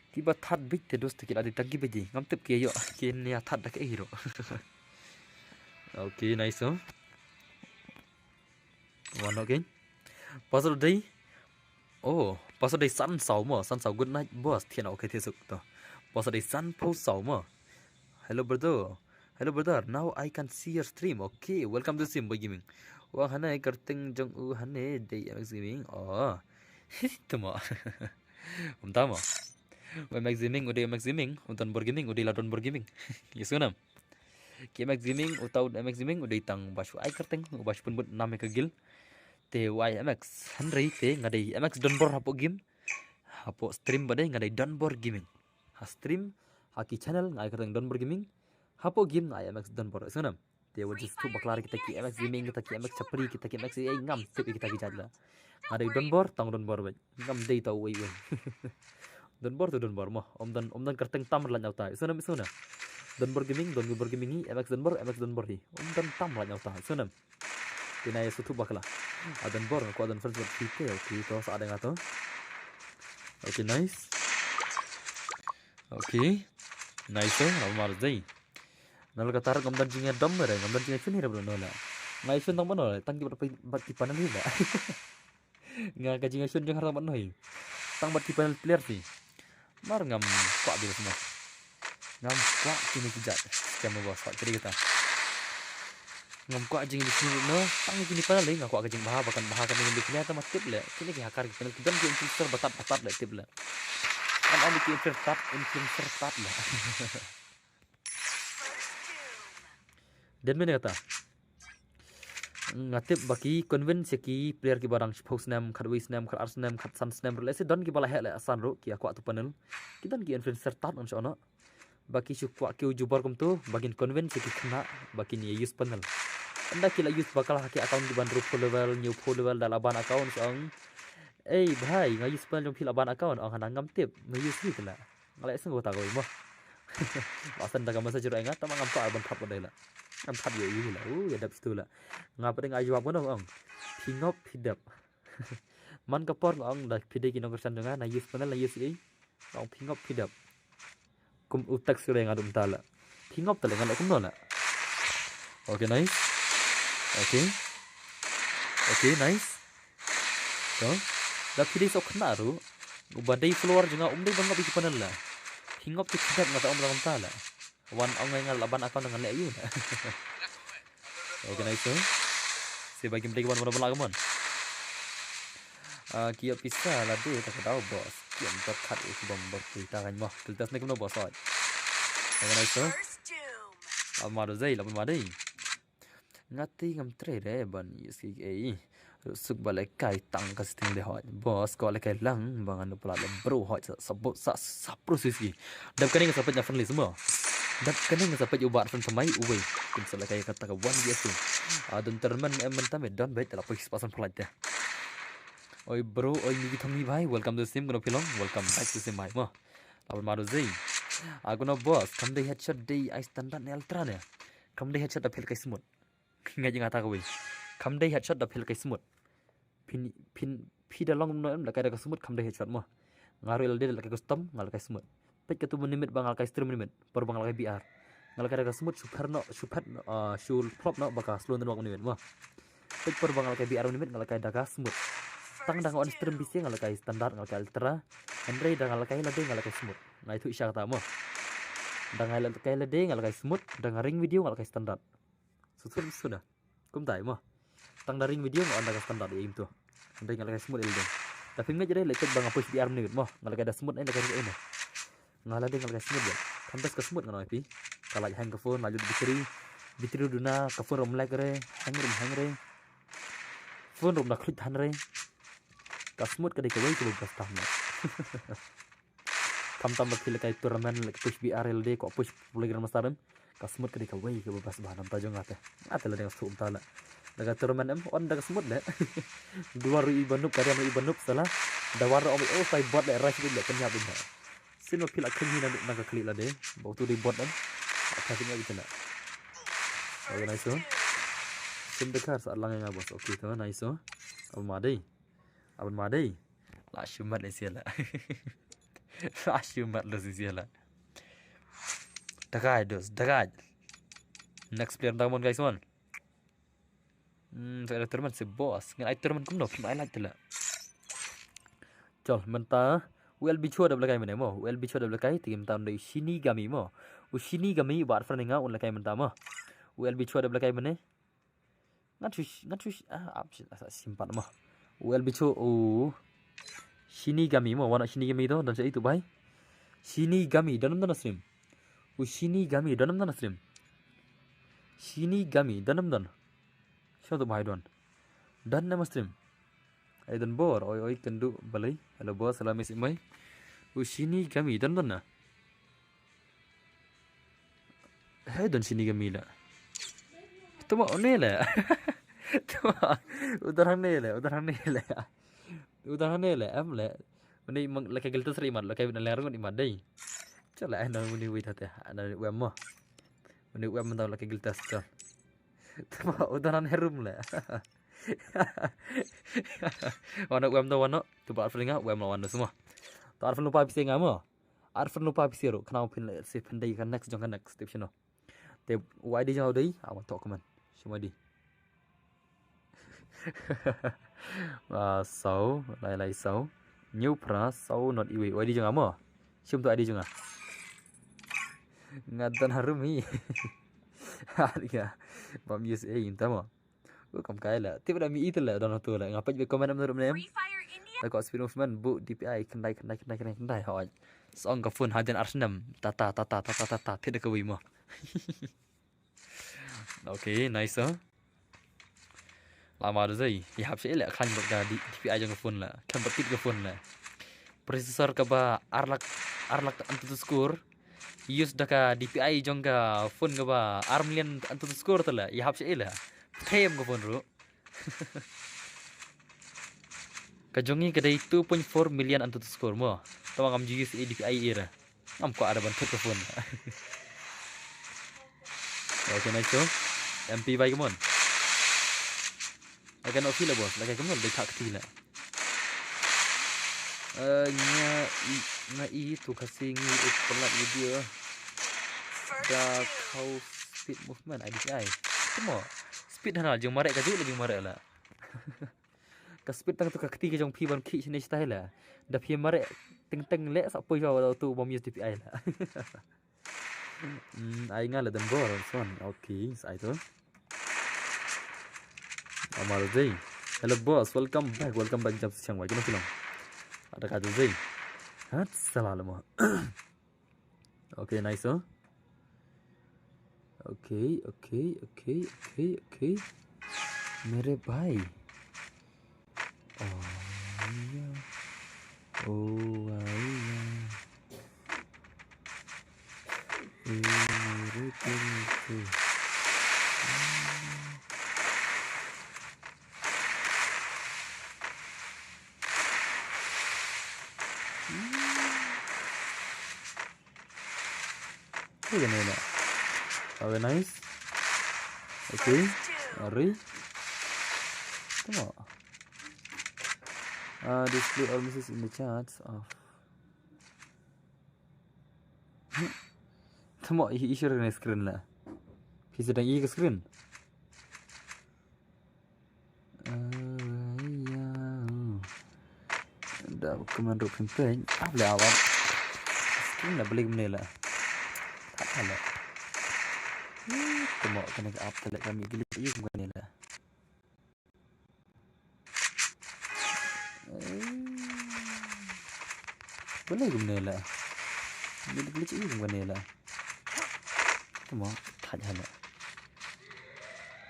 Ki ba that bit te dos te ki la dei tang ki bit hi. Ngam tip ki ïoh ki nia that da ki hero. Okay, nice. Oh. Wan, okay. Pasal dei. Oh, pasal dei san saw mo, san saw, good night boss. Thian, okay, thian suk to. Pasal dei san phew saw mo. Hello brother. Hello brother. Now I can see your stream. Okay, welcome to stream, Boy Gaming. Wang hane kyrteng jong u hane dei M X Gaming. Oh. Tama. Um tama. U M X Gaming, u dei M X Gaming, u Donbor Gaming, u dei la Donbor Gaming. Yes, nam. Ki M X Gaming, uta u M X Gaming u dei tang ba shu ai kyrteng, u ba shu pynbud nam ïa ka guild. Te u ai M X, hynrei te nga dei M X Donbor hapoh game. Hapoh stream ba dei nga dei Donbor Gaming. Ha stream, ha ki channel nga ai kyrteng Donbor Gaming. Hapoh game nga ai M X Donbor. Sngew nam. Te wat ju sngewthuh bakla kita ki M X Gaming, kita ki M X Chapri, kita ki M X A I, ngam tip ïa kita ki jait la. Nga dei Donbor, tang Donbor bad. Ngam dei ta uwei uwei. Donbor tu Donbor mo. Ym don, ym don kyrteng tam lait na uta. Sngew nam, sngew nam. Donbor Gaming, Donbor Gaming hi, M X Donbor, M X Donbor hi. Ym don tam lait na uta. Sngew nam. Te nga ïa sngewthuh bakla. A Donbor, nga kwah don friends bad phi te. Okay, to sa dang to. Okay, nice. Okay. Nice, eh, Ramar Zai. Nal ka tar ngam don jingïadom re, ngam don jingïashun hi re bro no la. Nga ïashun tang bano le, tang ki bad, bad ki panel hi la. Nga ka jingïashun jong nga tang bano hi. Tang bad ki panel player hi. Mar ngam kwah biro semua. Ngam kwah kine ki jait. Scam ba sat kiri kita. Ngam kwah jing bishni no, tang kine panel le, nga kwah ka jingbha, ba kan bha ka jing bishni, tama tip le. Kine ki hacker ki panel ki don ki influencer batat batat le tip le. Kan am ki influencer tat, influencer tat le. Den mene kata. Nga tip ba ki convince ïa ki player ki ba dang shiphew snem, khatwei snem, khatar snem, khatsan snem, ruh lehse don ki ba la heh leh san ruh ki ïa kwah tu panel. Ki don ki influencer tat ngan shu ong. Ba ki shu kwah ki u jubor kumtu, ba kin convince ïa ki khynnah ba kin ïa use panel. Ynda ki la use bakla ha ki account ki ban hynriewphew level, hynñiewphew level da la ban account shu ong. Ei bhai, nga use panel jong phi la ban account, ong hana ngam tip, ma use hi te la. Nga leh sngewthuh kawei mo. Ba send da ka message ruh ïa nga, tama ngam kwah ban thap ba dei la. Ngam thap ïa u la. U ïa dep stu la. Nga pat dei nga jubab kano ong. Phi ngop phi dep. Man ka por nga ong da phi dei ki nongkyrshan jong nga, na use panel na use ei. Nga ong phi ngop phi dep. Kum u text ruh ïa nga dum ta la. Phi ngop ta le nga leh kumno la. Okay, nice. Okay. Okay, nice. To. Da phi dei soh khynnah ruh. Uba dei follower jong nga um dei ban ngop ïa ki panel la. Phi ngop ki khyndiat nga ta ong ba la ngam ta la. Wan ong ngai nga la ban account ngan leh ïa u la. Okay, nice to. Seba game dei ban ban la ka mon. Ah, ki ïoh pisa la dei ta ka daw boss. Ki ym tor khat ïa ki bom bor ki ta kan mo. Pil test ne kumno boss oi. Okay, nice to. Al ma do zei la ban ma dei. Nga te ngam trei re ban ïa ski ei. Suk ba le kai tang ka sting de hoi. Boss ko le kai lang ba ngan pula le bro hoi sa sa bo sa sa pro ski. Dap kane nga sa pet na friendly semua. Dap kane nga sa pet ubat friend samai uwei. Kin sa le kai kata ka one yes tu. Adun termen em mentam e don bet la poi spasan pula te. Oi bro, oi Migi Thong ni bhai, welcome to stream, kono pilong, welcome back to stream bhai mo. Laban madu zei. Aku no boss, kam dei headshot dei ai standard ne ultra ne. Kam dei headshot da phel kai smooth. Ngai jing ata kawei. Kam dei headshot da phel kai smooth. Phin phin phi da long no em da kai da ka smooth kam dei headshot mo. Nga ruh lade lehkai custom, nga lehkai smooth. Peit katto mynmiet ba nga lehkai stream mynmiet, por ba nga lehkai B R. Nga lehkai da ka smooth shu pher noh, shu pher noh, ah, shu pher noh ba ka slow network mynmiet mo. Peit por ba nga lehkai B R mynmiet, nga lehkai da ka smooth. Tang da nga on stream bisi nga lehkai standard, nga lehkai ultra. Hynrei da nga lehkai lade nga lehkai smooth. Nga ithuh sha kata mo. Da nga lehkai lade nga lehkai smooth, da nga ring video nga lehkai standard. Sut sut sut da. Kumta mo. Tang da ring video nga on da ka standard ïa im tu. Hynrei nga lehkai smooth ïa lade. Da phim ngeit re lehkai ba nga push B R mynmiet mo. Nga lehkai da smooth, eh, lehkai ring, eh. Nga lade nga lehkai smooth ba. Khamtam ka smooth nga ong ïa phi. Ka lait hang ka phone, lait lut battery. Battery duna, ka phone rum lag re, hang rum hang re. Phone rum da khluit than re. Ka smooth ka dei kawei kaba best tam mo. Khamtam ba phi lehkai tournament, lehkai push B R lade, ko push Polygon Master em. Ka smooth ka dei kawei kaba best bha namta jong nga te. Nga te lade nga suk ta la. Da ka tournament em, on da ka smooth le. Duar ruh i ba noob, ka riam ruh i ba noob sala. Da war ruh ong, oh, tai bot le, rush bit le, pynïap bit le. Sien ba phi la khynñi na, na ka khlieh lade. Ba utu dei bot em. Ata sien ïa bit na. Okay, nice one. Sim da kar sa lang nga boss. Okay, tu nice one. Aban ma dei. Aban ma dei. La shu mat le sia la. La shu mat le sia la. Dagai dos, dagai. Next player da mon guys one. Hmm, sa ada tournament si boss. Ngan ai tournament kumno, phim ai like te la. Chol, mynta U L B Cho da lehkai mynne mo. U L B Cho da lehkai, te mynta un dei Shinigami mo. U Shinigami ba ar friend nga un lehkai mynta mo. U L B Cho da lehkai mynne. Ngan shu, ngan shu, ah, ap, ap, ap, simpat mo. U L B Cho, u Shinigami mo, wan Shinigami to, don sa itu bai. Shinigami, don, don stream. U Shinigami, don, don stream. Shinigami, don, don. Sho to bai don. Don nama stream. Ai don bor, oi, oi, kendu balai. Hello boss, hello miss imai. U Shinigami, don, don na. Hei, don Shinigami la. Tuma one la. Tuma, udaran ne la, udaran ne la. Udaran ne la, em la. Mani mang lehkai giltas ri mat, lehkai na lerung ni mat dei. Chala, eh, na mani wait hate, na wem mo. Mani wem da lehkai giltas chal. Tuma, udaran herum la. Wano wem da wano, tu ba ar friend nga, wem la wano semua. Tu ar friend lupa pisa nga mo. Ar friend lupa pisa ru, kena phin le, si phin dei ka next jong ka next, tip sino. Te, wai di jong dei, awan tok man. Sima di. Ah, so, lai lai so. New pra, so not iwi. Wai di jong mo. Sim tu ai di jong. Nga don harum hi. Har ya. Bam use eh inta mo. U kam kai la. Tip da mi itu la don tu la. Ngapa je comment am rum nem. Da ko speed movement bu D P I kendai kendai kendai kendai kendai hoi. Song ka phone hajan arsenal. Tata tata tata tata. Tidak ke wimo. Okay, nice. Lama da zai. Ya hap sha ila khlain bad ka D P I jong ka phone la. Khlain bad kit ka phone la. Processor kaba arlak arlak antu score. Use da ka D P I jong ka phone kaba ar million antu score tala. Ya hap sha ila. Them ka phone ru. Ka jong ngi ka dei two point four million antu score mo. Tama ngam ju use D P I era. Ngam ko ada ban thut ka phone. Okay, nice to. M P bai kemon. Lehkai no feel boss, lehkai kemon dei thak ti la. Eh, nga i, nga i tu kasi ngi i pelat video. Da kau speed movement I D I. Temo. Speed hana jeng marek ka ju la jeng marek la. Ka speed tang tu ka kti ka jong phi ban khi sini stai la. Da phi marek teng teng le sa poi jauh tu bom use D P I la. Hmm, ai nga la dan bor son. Okay, sai tu. Amar Zai. Hello boss, welcome back, welcome back jam siang wai kena film. Ada kata Zai. Hat salah lama. Okay, nice, oh. Okay, okay, okay, okay, okay. मेरे भाई। Oh, yeah. Oh, yeah. Eh, मेरे दिल के। Ui, kena ina. Okay, nice. Okay. Ari. Tengok. Uh, display all messages in the chats. Oh. Tamo i i share ne screen la. Phi sa dang i ka screen. Da kumne ruh phin pyn ap le awak. Screen la balik mne la. Thad la. Tamo kane ka app tale ka mi glitch i kumne la. Balik mne la. Mi glitch i kumne la. Tamo thad la.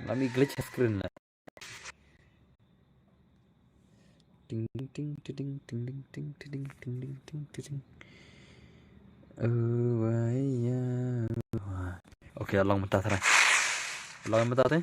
La mi glitch screen la. Ting ting ting ting ting ting ting ting ting ting ting ting. Oh, wai ya. Okay, long mynta tara. Long mynta te.